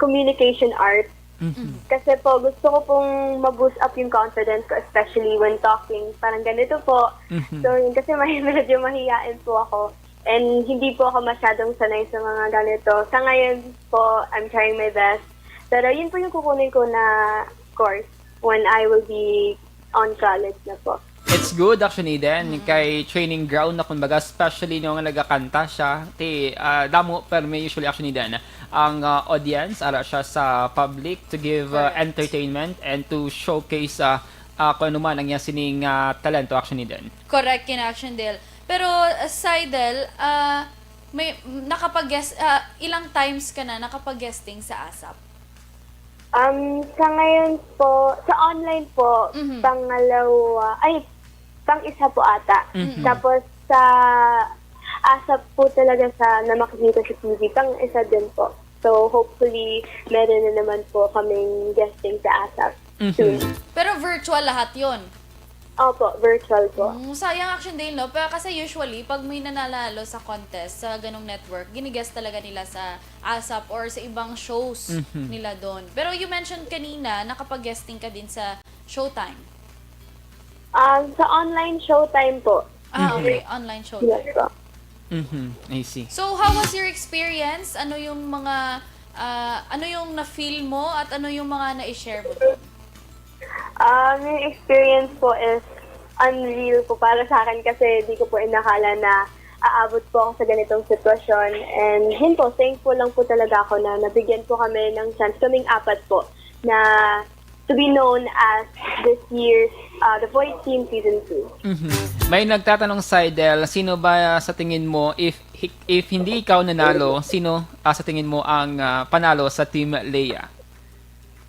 communication art. Mhm. Kasi po, gusto ko pong ma-boost up yung confidence ko, especially when talking. Parang ganito po. Mhm. So, yun, kasi may, medyo mahiyain po ako. And hindi po ako masyadong sanay sa mga ganito. Sa ngayon po, I'm trying my best. Pero yun po yung kukunin ko na course when I will be on college na po. It's good, actually, then, Mm. kay training ground na, kumbaga, especially nung nagakanta siya, ti, ah, damo, pero may usually, actually, then, ang, ah, audience, ara siya sa public to give, ah, Correct. entertainment and to showcase, ah, ah, kung ano man ang iyang sining, ah, talento, actually, then. Correct, yun, Action Dale. Pero, uh, Saidel, uh, may, nakapag-guest, uh, ilang times ka na nakapag-guesting sa ASAP? Um, sa ngayon po, sa online po, Mhm. pangalawa, ay, pang isa po ata. Mhm. Tapos sa ASAP po talaga sa na makikita sa T V, pang isa din po. So, hopefully, meron na naman po kaming guesting sa ASAP Mhm. soon. Pero virtual lahat yon? Opo, virtual po. Mm, sayang, Action Dale, no? Pero kasi usually, pag may nananalo sa contest, sa ganong network, ginigest talaga nila sa ASAP or sa ibang shows Mhm. nila doon. Pero you mentioned kanina, nakapag-guesting ka din sa Showtime. Um, sa online Showtime po. Ah, Mhm. okay. Online Showtime. Yes po. Mhm, I see. So, how was your experience? Ano yung mga, ah, ano yung na-feel mo at ano yung mga na-share mo doon? Um, yung experience po is unreal po para sa akin kasi di ko po inakala na aabot po ako sa ganitong sitwasyon. And yun po, thankful lang po talaga ako na nabigyan po kami ng chance, kaming apat po, na to be known as this year's, uh, The Voice Team Season two. Mhm. May nagtatanong, Saidel, sino ba sa tingin mo, if, if hindi ikaw nanalo, sino, ah, sa tingin mo ang, ah, panalo sa Team Leia?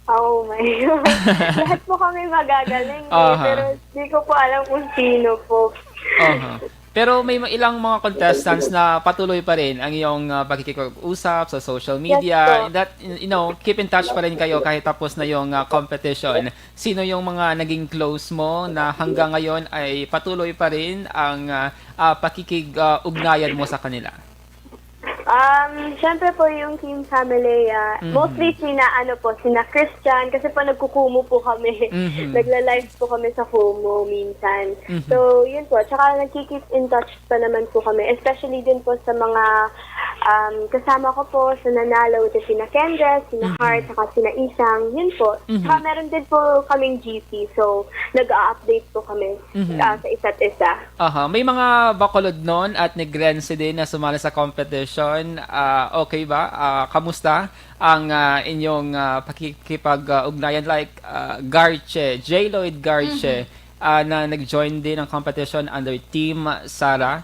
Oh my God. Lahat po kami magagaling eh, Aha. pero di ko po alam kung sino po. Aha. Pero may ma-, ilang mga contestants na patuloy pa rin ang iyong, ah, pakikipag-usap sa social Yes media. po. And that, you know, keep in touch pa rin kayo kahit tapos na yung, ah, competition. Sino yung mga naging close mo na hanggang ngayon ay patuloy pa rin ang, ah, ah, pakikig-, ah, ugnayan mo sa kanila? Um, syempre po yung Team Family, ah, Mhm. mostly sina, ano po, sina Christian, kasi po nagkukumu po kami. Mhm. Nagla-live po kami sa Kumu minsan. Mhm. So, yun po. Tsaka nagki-keep in touch pa naman po kami, especially din po sa mga um, kasama ko po sa Nanalo, ito sina Kendra, sina Mhm. Heart, saka sina Isang. Yun po. Mhm. Tsaka meron din po kaming G C, so nag-a-update po kami Mhm. ah, sa isa't isa. Aha, may mga Bacolodnon at Negrense din na sumali sa competition. Ah, okay ba? Ah, kamusta ang, ah, inyong, ah, pakikipag-ugnayan? Like, ah, Garche, J. Lloyd Garche, ah, na nag-join din ng competition under Team Sara.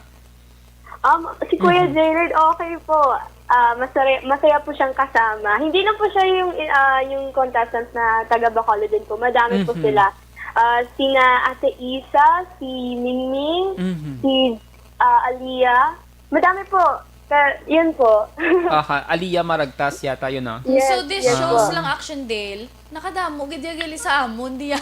Um, si Kuya Mhm. Jared, okay po. Ah, masaya, masaya po siyang kasama. Hindi lang po siya yung ah, yung contestant na taga Bacolod din po. Madami po Mhm. sila. Ah, sina Ate Isa, si Mingming, Mhm. si ah, Aliyah. Madami po. Pero, yun po. Aha, Aliyah Maragtas yata yun, ah. Yes, So this yes shows po. Lang, Action Dale, nakadamo gid yung gali sa amon diya.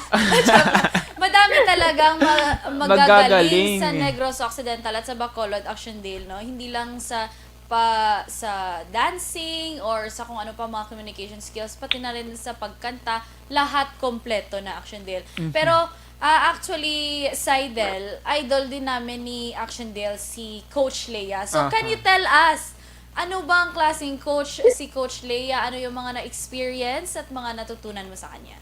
Madami talagang ma- Magagaling. Magagaling sa Negros Occidental at sa Bacolod, Action Dale, no? Hindi lang sa pa sa dancing or sa kung ano pa mga communication skills, pati na rin sa pagkanta, lahat kompleto na, Action Dale. Mhm. Pero ah, actually, Sydel, idol din namin ni Action Dale si Coach Lea. So, can Aha. You tell us, ano bang klaseng coach si Coach Lea? Ano yung mga na-experience at mga natutunan mo sa kanya?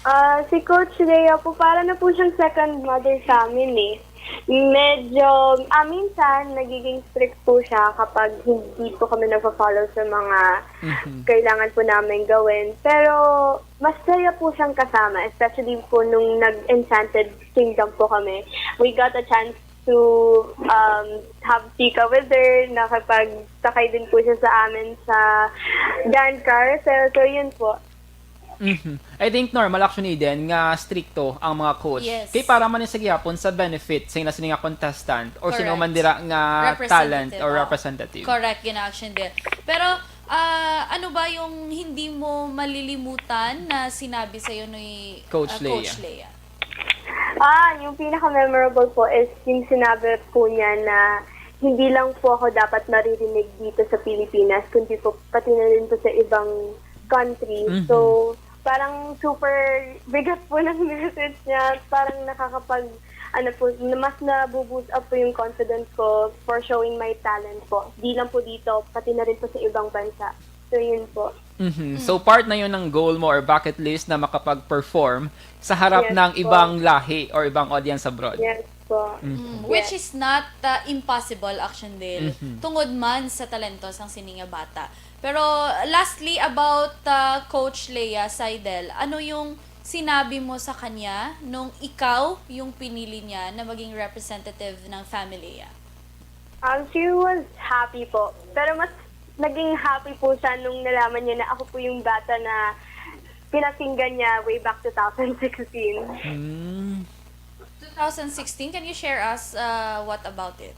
Ah, si Coach Lea po, para na po siyang second mother sa amin eh. Medyo, ah, minsan, nagiging strict po siya kapag hindi po kami nagpa-follow sa mga Mhm. kailangan po namin gawin. Pero, masaya po siyang kasama, especially po nung nag-Enchanted Kingdom po kami. We got a chance to um, have chika with her, nakapag-sakay din po siya sa amin sa Grand Carousel. So, yun po. Mhm. I think normal, actually, din nga stricto ang mga coach. Yes. Kay para man sa gihapon sa benefit sa ila sini nga contestant or sino Correct. man dira nga Representative, talent or oh. Representative. Correct, yun, Action Dale. Pero, ah, ano ba yung hindi mo malilimutan na sinabi sa'yo ni Coach ah, Lea. Coach Lea? Ah, yung pinaka-memorable po is yung sinabi po niya na hindi lang po ako dapat maririnig dito sa Pilipinas, kundi po pati na rin po sa ibang country. Mhm. So, parang super bigat po ng message niya. Parang nakakapag, ano po, na mas nabuboost up po yung confidence ko for showing my talent po. Di lang po dito, pati na rin po sa ibang bansa. So, yun po. Mhm. So, part na yun ng goal mo or bucket list na makapag-perform sa harap Yes ng po. Ibang lahi or ibang audience abroad. Yes po. Mhm. Mm, which Yes. Is not uh, impossible, Action Dale, Mhm. tungod man sa talento sang sini nga bata. Pero lastly, about uh, Coach Lea Sydel, ano yung sinabi mo sa kanya nung ikaw yung pinili niya na maging representative ng Family? Um, she was happy po. Pero mas naging happy po siya nung nalaman niya na ako po yung bata na pinakinggan niya way back two thousand sixteen. Mm. two thousand sixteen, can you share us uh, what about it?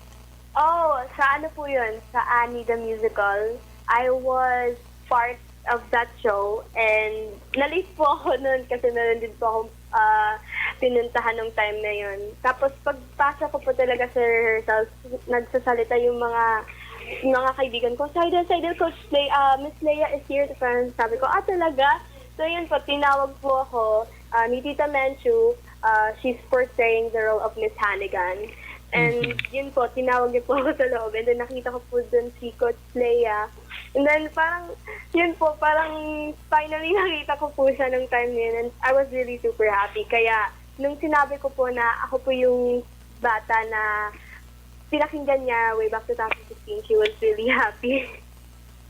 Oh, sa ano po yun? Sa Annie the Musical. I was part of that show and na-late po ako nun kasi meron din po akong ah, pinuntahan nung time na yun. Tapos pagpasok ko po talaga sa rehearsals, nagsasalita yung mga mga kaibigan ko, "Sydel, Sydel, Coach Lea, ah, Miss Lea is here." Parang sabi ko, "Ah, talaga?" So yun po, tinawag po ako ah, ni Tita Menchu. Ah, she's portraying the role of Miss Hannigan. And Mhm. Yun po, tinawag niya po ako sa loob. And then nakita ko po dun si Coach Lea. And then parang, yun po, parang finally nakita ko po siya nung time na yun. And I was really super happy. Kaya nung sinabi ko po na ako po yung bata na pinakinggan niya way back two thousand sixteen, she was really happy.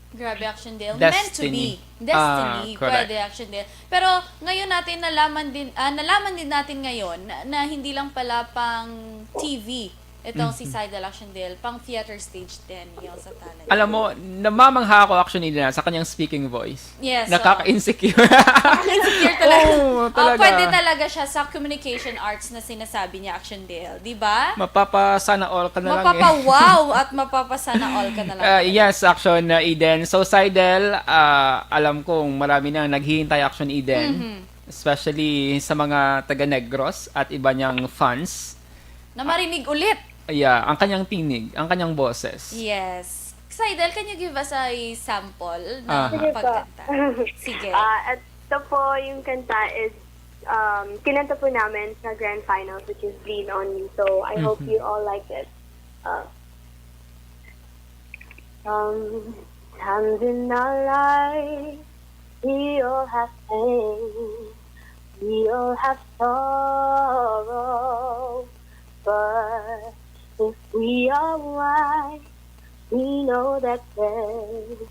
Grabe, Action Dale. Destiny. Meant to be. Destiny. Ah, correct. Pwede, Action Dale. Pero ngayon natin nalaman din, ah, nalaman din natin ngayon na, na hindi lang pala pang T V Itong si Mhm. Sydel Actiondale, pang theater stage din, yung sa talent. Alam mo, namamangha ako actually na sa kanyang speaking voice. Yes, Nakaka-insecure. Nakaka-insecure talaga. Oo, Oh, talaga. Pwede talaga siya sa communication arts na sinasabi niya, Actiondale. Di ba? Mapapa-sana all ka na lang eh. Mapapa-wow at mapapa-sana all ka na lang. Ah, yes, Action uh, Eden. So, Sydel, ah, alam kong marami na naghihintay Action Eden. Mhm. Especially sa mga taga Negros at iba niyang fans. Na marinig ulit. Yeah, ang kanyang tinig, ang kanyang boses. Yes. Sydel, can you give us a sample ng Aha. Sige po. pagkanta? Sige. Ah, ito po yung kanta is um, kinanta po namin sa grand finals, which is Lean On Me. So I hope Mhm. You all like it. Uh, sometimes in our life, we all have pain, we all have sorrow, but if we are wise, we know that there's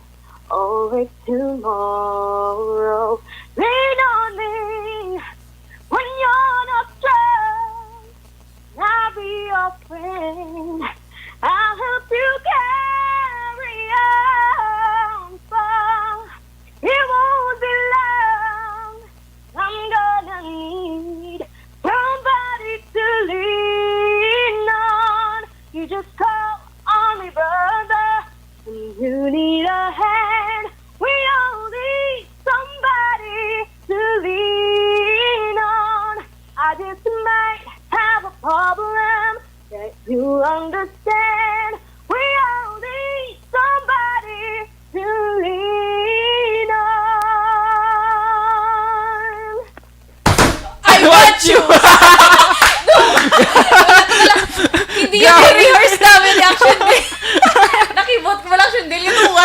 always tomorrow. Lean on me when you're not strong. I'll be your friend. I'll help you carry on. For it won't be long. I'm gonna need somebody to lean on. You just call on me, brother. When you need a hand, we all need somebody to lean on. I just might have a problem that you understand. We all need somebody to lean on. I want you! Hindi yung rehearse namin ni Action Eden. Nakibot ko lang, Action Eden, yung tuwa.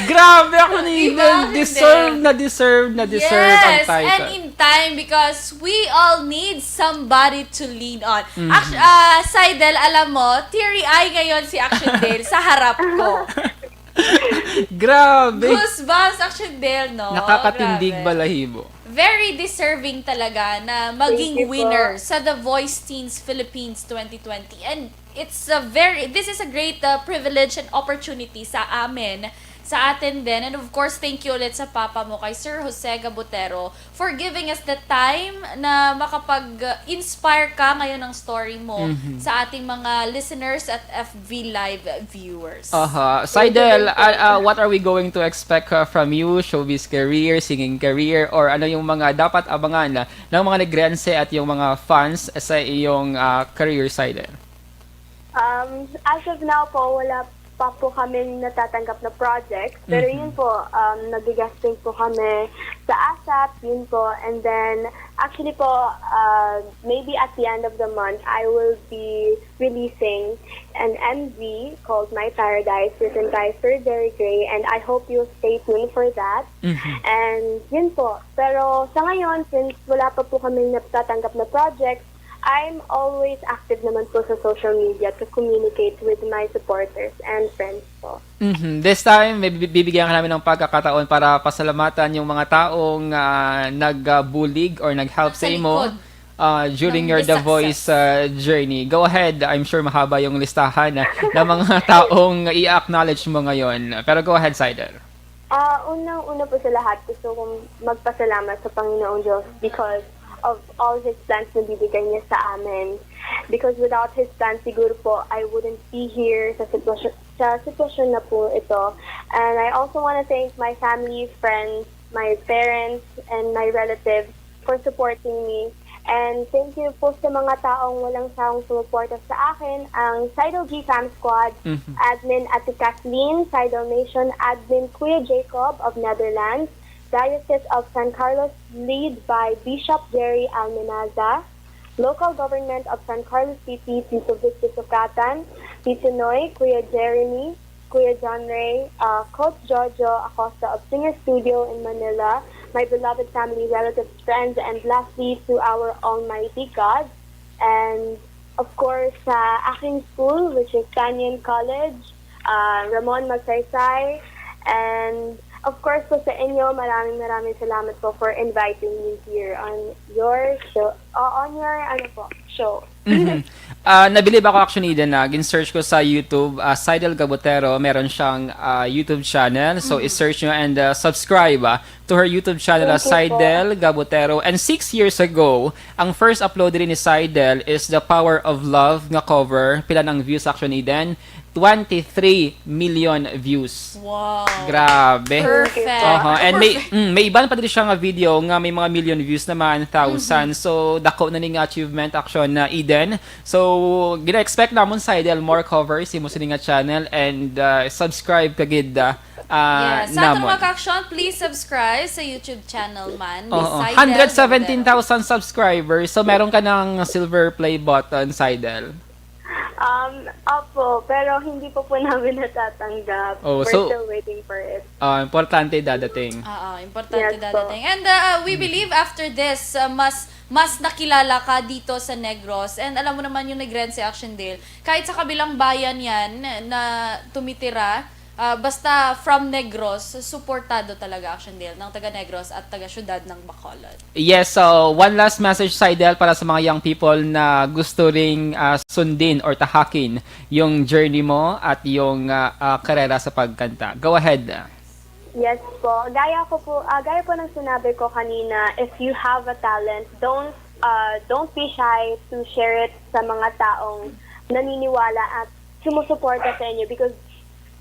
Grabe, Action Diba, Eden. Action Deserve Eden? na deserve na deserve ang Yes, title. And in time, because we all need somebody to lean on. Mhm. Act- ah, Sydel, alam mo, teary-eye ngayon si Action Eden sa harap ko. Grabe. Goosebumps, Action Eden, no? Nakakatindig Grabe. Balahibo. Very deserving talaga na maging Thank you po. Winner sa The Voice Teens Philippines twenty twenty. And it's a very, this is a great uh, privilege and opportunity sa amin, sa atin din. And of course, thank you ulit sa papa mo, kay Sir Jose Gabutero, for giving us the time na makapag-inspire ka ngayon ng story mo Mhm. sa ating mga listeners at F V Live viewers. Aha. Thank you, Sydel, thank you. uh, uh, what are we going to expect uh, from you? Showbiz career, singing career, or ano yung mga dapat abangan uh, ng mga Negrense at yung mga fans sa iyong uh, career, Sydel? Um, as of now po, wala pa po kaming natatanggap na project. Pero Mhm. Yun po, um, nag-guesting po kami sa ASAP, yun po. And then, actually po, uh, maybe at the end of the month, I will be releasing an M V called My Paradise, written by Sir Jerry Gray, and I hope you'll stay tuned for that. Mhm. And yun po. Pero sa ngayon, since wala pa po kaming natatanggap na project, I'm always active naman po sa social media to communicate with my supporters and friends po. Mhm. This time, may bi- bibigyan ka namin ng pagkakataon para pasalamatan yung mga taong ah, nagbulig or nag-help sa Sa imo likod ah, during ng your the The Voice success. ah, journey. Go ahead. I'm sure mahaba yung listahan ah, ng mga taong i-acknowledge mo ngayon. Pero go ahead, Sydel. Ah, unang-una po sa lahat, gusto kong magpasalamat sa Panginoong Diyos because of all His plans na bibigay niya sa amin. Because without His plan, siguro po, I wouldn't be here sa sitwasyon, sa sitwasyon na po ito. And I also want to thank my family, friends, my parents, and my relatives for supporting me. And thank you po sa mga taong walang sawang sumuporta sa akin, ang Sidel G Fam Squad, Mhm. Admin Ate Kathleen, Sidel Nation, Admin Kuya Jacob of Netherlands, Diocese of San Carlos, lead by Bishop Jerry Almenaza, Local Government of San Carlos City, Tito Vic Sukatan, Tito Noy, Kuya Jeremy, Kuya John Ray, uh, Coach Jojo Acosta of Singer Studio in Manila, my beloved family, relatives, friends, and lastly, to our Almighty God. And of course, sa aking school, which is Tanyan College, uh, Ramon Magsaysay, and of course po sa inyo, maraming maraming salamat po for inviting me here on your show, uh, on your, ano po, show. Mhm. Ah, nabilib ako, actually, din na gin-search ko sa YouTube, ah, Sydel Gabotero, meron siyang ah, YouTube channel. So, i-search nyo and ah, subscribe ah, to her YouTube channel, ah, Thank you po. Sydel Gabotero. And six years ago, ang first upload rin ni Sydel is The Power of Love nga cover. Pila ng views, actually, din? Twenty-three million views. Wow. Grabe. Perfect. Aha. And may mm, may iban pa diri siya nga video nga may mga million views naman, thousand. So dako na ni nga achievement, actually, na Eden. So gina-expect namon, Sydel, more covers sa imo sini nga channel, and uh, subscribe ka gid uh, uh, Yes. Sa aton namon. Mga ka-action, please subscribe sa YouTube channel man ni Oo. Sydel Hundred seventeen thousand subscribers. So meron ka ng silver play button, Sydel. Um, opo, pero hindi po po namin natatanggap. Oh, We're so- still waiting for it. Ah, importante dadating. Oo, importante Yes dadating. po. And uh, we believe after this, uh, mas mas nakilala ka dito sa Negros. And alam mo naman yung Negrense, Action Dale. Kahit sa kabilang bayan yan na tumitira, uh, basta from Negros, suportado talaga, Action Dale, ng taga Negros at taga syudad ng Bacolod. Yes, so one last message, Sydel, para sa mga young people na gusto ring ah, sundin or tahakin yung journey mo at yung ah, ah, karera sa pagkanta. Go ahead. Yes po. Gaya ko po, ah, gaya po ng sinabi ko kanina, if you have a talent, don't uh, don't be shy to share it sa mga taong naniniwala at sumusuporta sa inyo, because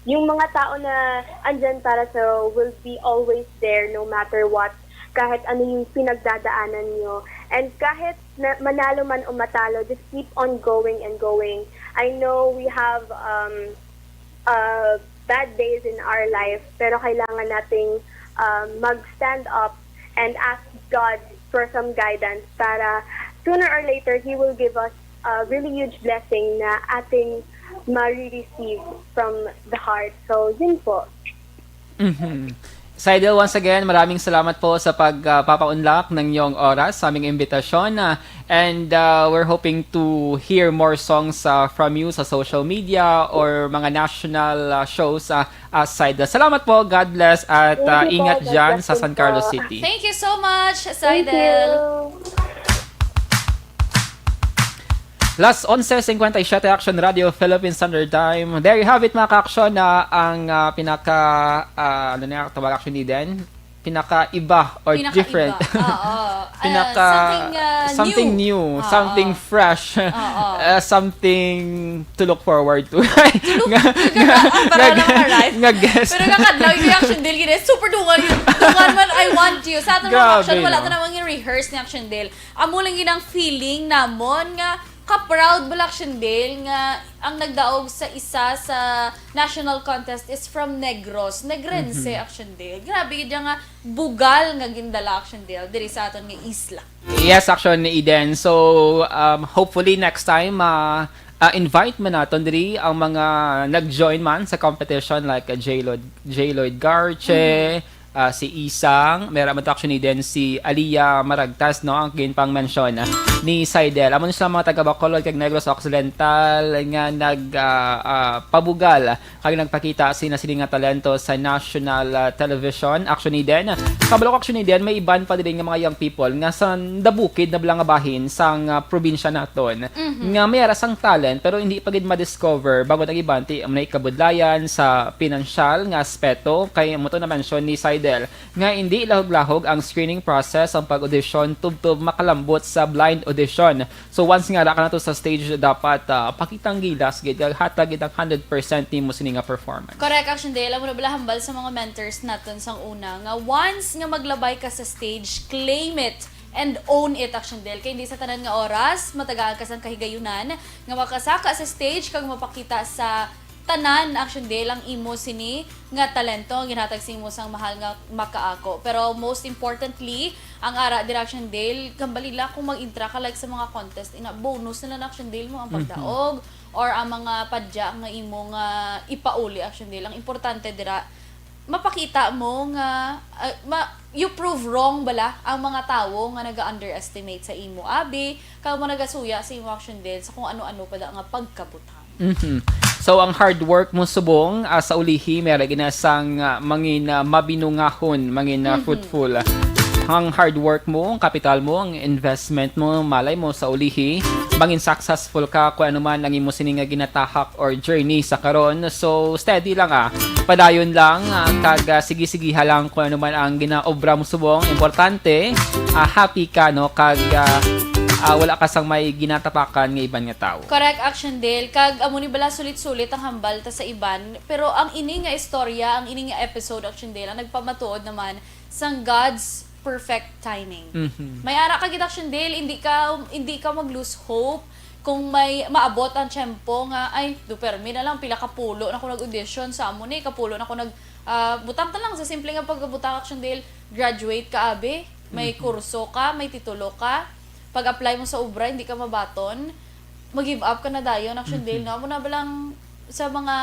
yung mga tao na andyan para sa will be always there no matter what, kahit ano yung pinagdadaanan nyo. And kahit na, manalo man o matalo, just keep on going and going. I know we have um, uh, bad days in our life, pero kailangan nating um, mag-stand up and ask God for some guidance para sooner or later He will give us a really huge blessing na ating ma-receive from the heart. So, yun po. Mhm. Sydel, once again, maraming salamat po sa pagpapaunlak ng iyong oras sa aming imbitasyon. Ah, and ah, we're hoping to hear more songs ah, from you sa social media or mga national ah, shows, ah, ah, Sydel. Salamat po. God bless at Thank ah, you po. ingat God dyan bless sa din San Carlos po. City. Thank you so much, Thank Sydel. you. Las onse cincuenta y siete, Action Radio Philippine Standard Time. There you have it, mga ka-action, na ang ah, pinaka, ah, ano na tawag, Action Eden? Pinaka-iba or Pinaka-iba. different. Oo. Ah, Pinaka something, ah, something new, Oo. Something fresh, Oo. Ah, something to look forward to. Tulog ka na, ah, para Nga- lang ka-arrive. nga guest. Pero nga kadlaw yung Action Dale, gini, super dungan yun. Dungan man, I want you. Sa aton mga Grabe, action, wala no? na namang rehearse ni Action Dale. Amo lang yun ang feeling namon nga ka-proud ba, Action Dale, nga ang nagdaog sa isa sa national contest is from Negros, Negrense, Mhm. Action Dale. Grabe yun nga bugal nga gindala, Action Dale, diri sa aton nga isla. Yes, actually, Eden. So, um, hopefully next time, ma uh, invite man naton diri ang mga nag-join man sa competition, like uh, J. Lloyd, J. Lloyd Garche, uh, si Isang, meron man to, actually, din si Aliyah Maragtas, no, ang ginpang-mention uh, ni Sydel. Amo ni sila mga taga Bacolod kag Negros Occidental nga nag uh, uh, pabugal kag nagpakita sina sini nga talento sa national ah, television. Actually din, kabalo ko, actually din, may iban pa diri nga mga young people nga sa nabukid na bala nga bahin sang ah, probinsya naton nga may ara sang talent pero hindi pa gid ma-discover bangod ang iban ti may kabudlayan sa pinansyal nga aspeto, kay amo to na-mention ni Sydel nga hindi lahog-lahog ang screening process ang pag-audition tubtob makalambot sa blind audition. So once nga ara ka na to sa stage, dapat ah, pakitang gilas gid kag hatag gid ang hundred percent nimo sini nga performance. Correct, Action Dale. Amo na bala hambal sa mga mentors naton sang una nga once nga maglabay ka sa stage, claim it and own it, Action Dale. Kay hindi sa tanan nga oras matagaan ka sang kahigayunan nga makasaka sa stage kag mapakita sa tanan, Action Dale, ang imo sini nga talento nga ginhatag sa imo sang mahal nga makaako. Pero most importantly, ang ara dira, Action Dale, kambalila kung mag-intra ka, like, sa mga contest, ina, bonus na lang, Action Dale, mo ang pagdaog or ang mga padya nga imo nga ipauli, Action Dale. Ang importante dira, mapakita mo nga ah, ma, you prove wrong bala ang mga tawo nga naga-underestimate sa imo abi, kag mo nagasuya sa imo, Action Dale, sa kung ano-ano pa da nga pagkabutang. Mhm. So ang hard work mo subong ah, sa ulihi may ra gid na sang ah, mangin ah, mabinungahon, mangin ah, fruitful. ang hard work mo, ang kapital mo, ang investment mo, malay mo sa ulihi, mangin successful ka kung ano man ang imo sini nga ginatahak or journey sa karon. So, steady lang, ah. Padayon lang, ah, kag, ah, sige-sigiha lang kung ano man ang ginaobra mo subong. Importante, ah, happy ka, no? Kag, ah, ah, wala ka sang may ginatapakan nga iban nga tawo. Correct, Action Dale. Kag amo ni bala sulit-sulit ang hambal ta sa iban. Pero ang ini nga istorya, ang ini nga episode, Action Dale, ang nagpamatuod naman sang God's perfect timing. Mhm. May ara ka gid, Action Dale, hindi ka, hindi ka mag-lose hope kung may maabot ang tiyempo nga, "Ay, do permi na lang, pila ka pulo na ko nag-audition sa amo ni, kapulo na ko nag, ah, butang ta lang sa simple nga pagbutang, Action Dale, graduate ka, abi, may Mhm. kurso ka, may titulo ka, pag-apply mo sa obra, hindi ka mabaton, mag-give up ka na dayon, Action Dale, Mhm. no? Amo na ba lang sa mga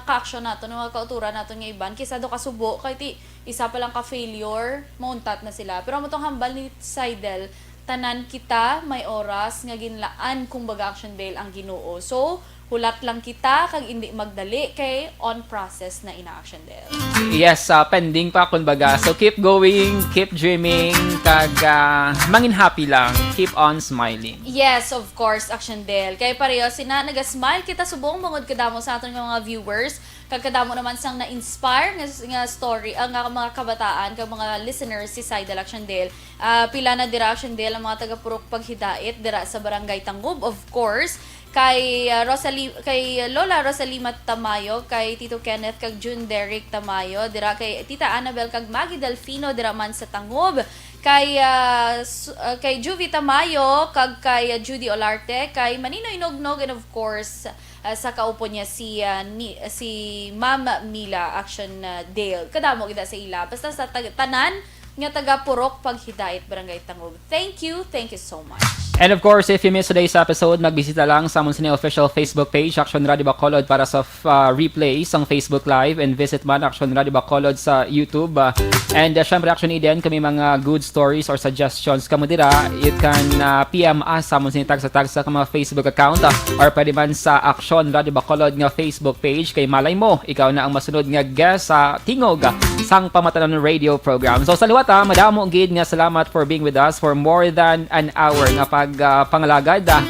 ka-action naton, mga kauturan naton nga iban, kisa do kasubo, kay ti, isa pa lang ka failure, mauntat na sila." Pero amo tong hambal ni Seidel, tanan kita may oras nga ginlaan, kumbaga, Action Dale, ang Ginoo. So, hulat lang kita kag indi magdali kay on process na ina, Action Dale. Yes, ah, pending pa, kumbaga. So, keep going, keep dreaming, kag, ah, mangin happy lang. Keep on smiling. Yes, of course, Action Dale. Kay pareho sina, naga-smile kita subong bangod kadamo sa aton nga mga viewers. Kag kadamo naman sang na-inspire nga, nga story, ah, nga mga kabataan, kag mga listeners si Seidel, Action Dale. Ah, pila na dira, Action Dale, ang mga taga Purok Paghidait dira sa Barangay Tangub, of course. Kay, ah, Rosali-, kay Lola Rosalima Tamayo, kay Tito Kenneth, kag June Derrick Tamayo, dira kay Tita Annabel, kag Maggie Delfino, dira man sa Tangub. Kay, ah, s-, ah, kay Juvie Tamayo, kag kay, ah, Judy Olarte, kay Maninoy Nognog, and of course, ah, sa kaupo niya si, ah, ni, si Ma'am Mila, Action, ah, Dale. Kadamo gid sa ila. Basta sa tag-, tanan nga taga Purok Paghidait, Barangay Tangub. Thank you, thank you so much. And of course, if you miss today's episode, magbisita lang sa amon sini official Facebook page, Action Radio Bacolod, para sa, ah, replay sang Facebook Live, and visit man Action Radio Bacolod sa YouTube. Ah, and, ah, syempre, Action Eden, kami mga good stories or suggestions kamo dira, you can, ah, P M us sa amon sini tagsa-tagsa ka mga Facebook account, ah, or pwede man sa Action Radio Bacolod nga Facebook page. Kay malay mo, ikaw na ang masunod nga guest sa tingog, ah, sang pamatanon radio program. So, sa liwat, ah, madamo gid nga salamat for being with us for more than an hour nga pag, ah, pangalagad, ah,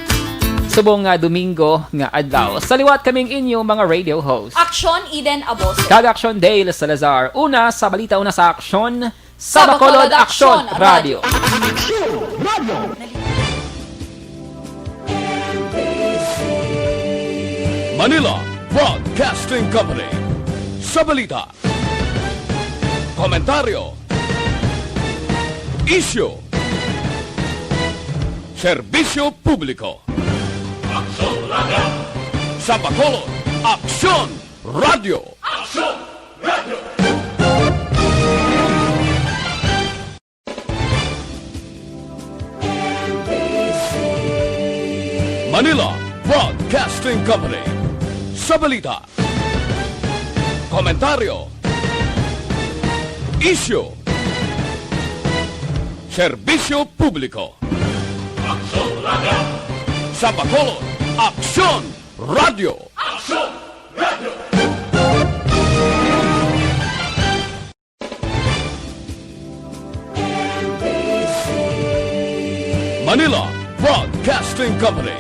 subong nga Domingo nga adlaw. Sa liwat, kaming inyo mga radio host. Action Eden Abose. Kag Action Dale Salazar. Una sa balita, una sa aksyon, sa Bacolod Action Radio. Action Radio. Manila Broadcasting Company. Sa balita, komentaryo, isyu, serbisyo publiko. Aksyon Radio. Sa Bacolod, Aksyon Radio. Aksyon Radio. Manila Broadcasting Company. Sa balita, komentaryo, isyu, serbisyo publiko. Aksyon Radio. Sa Bacolod, Aksyon Radio. Aksyon Radio. Manila Broadcasting Company.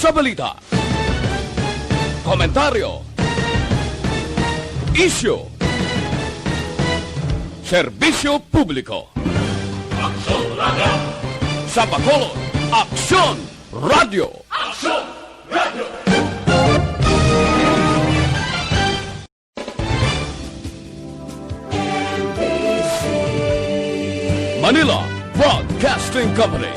Sa balita, komentaryo, isyu, serbisyo publiko. Aksyon Radio. Sa Bacolod, Aksyon Radio. Aksyon Radio. Manila Broadcasting Company.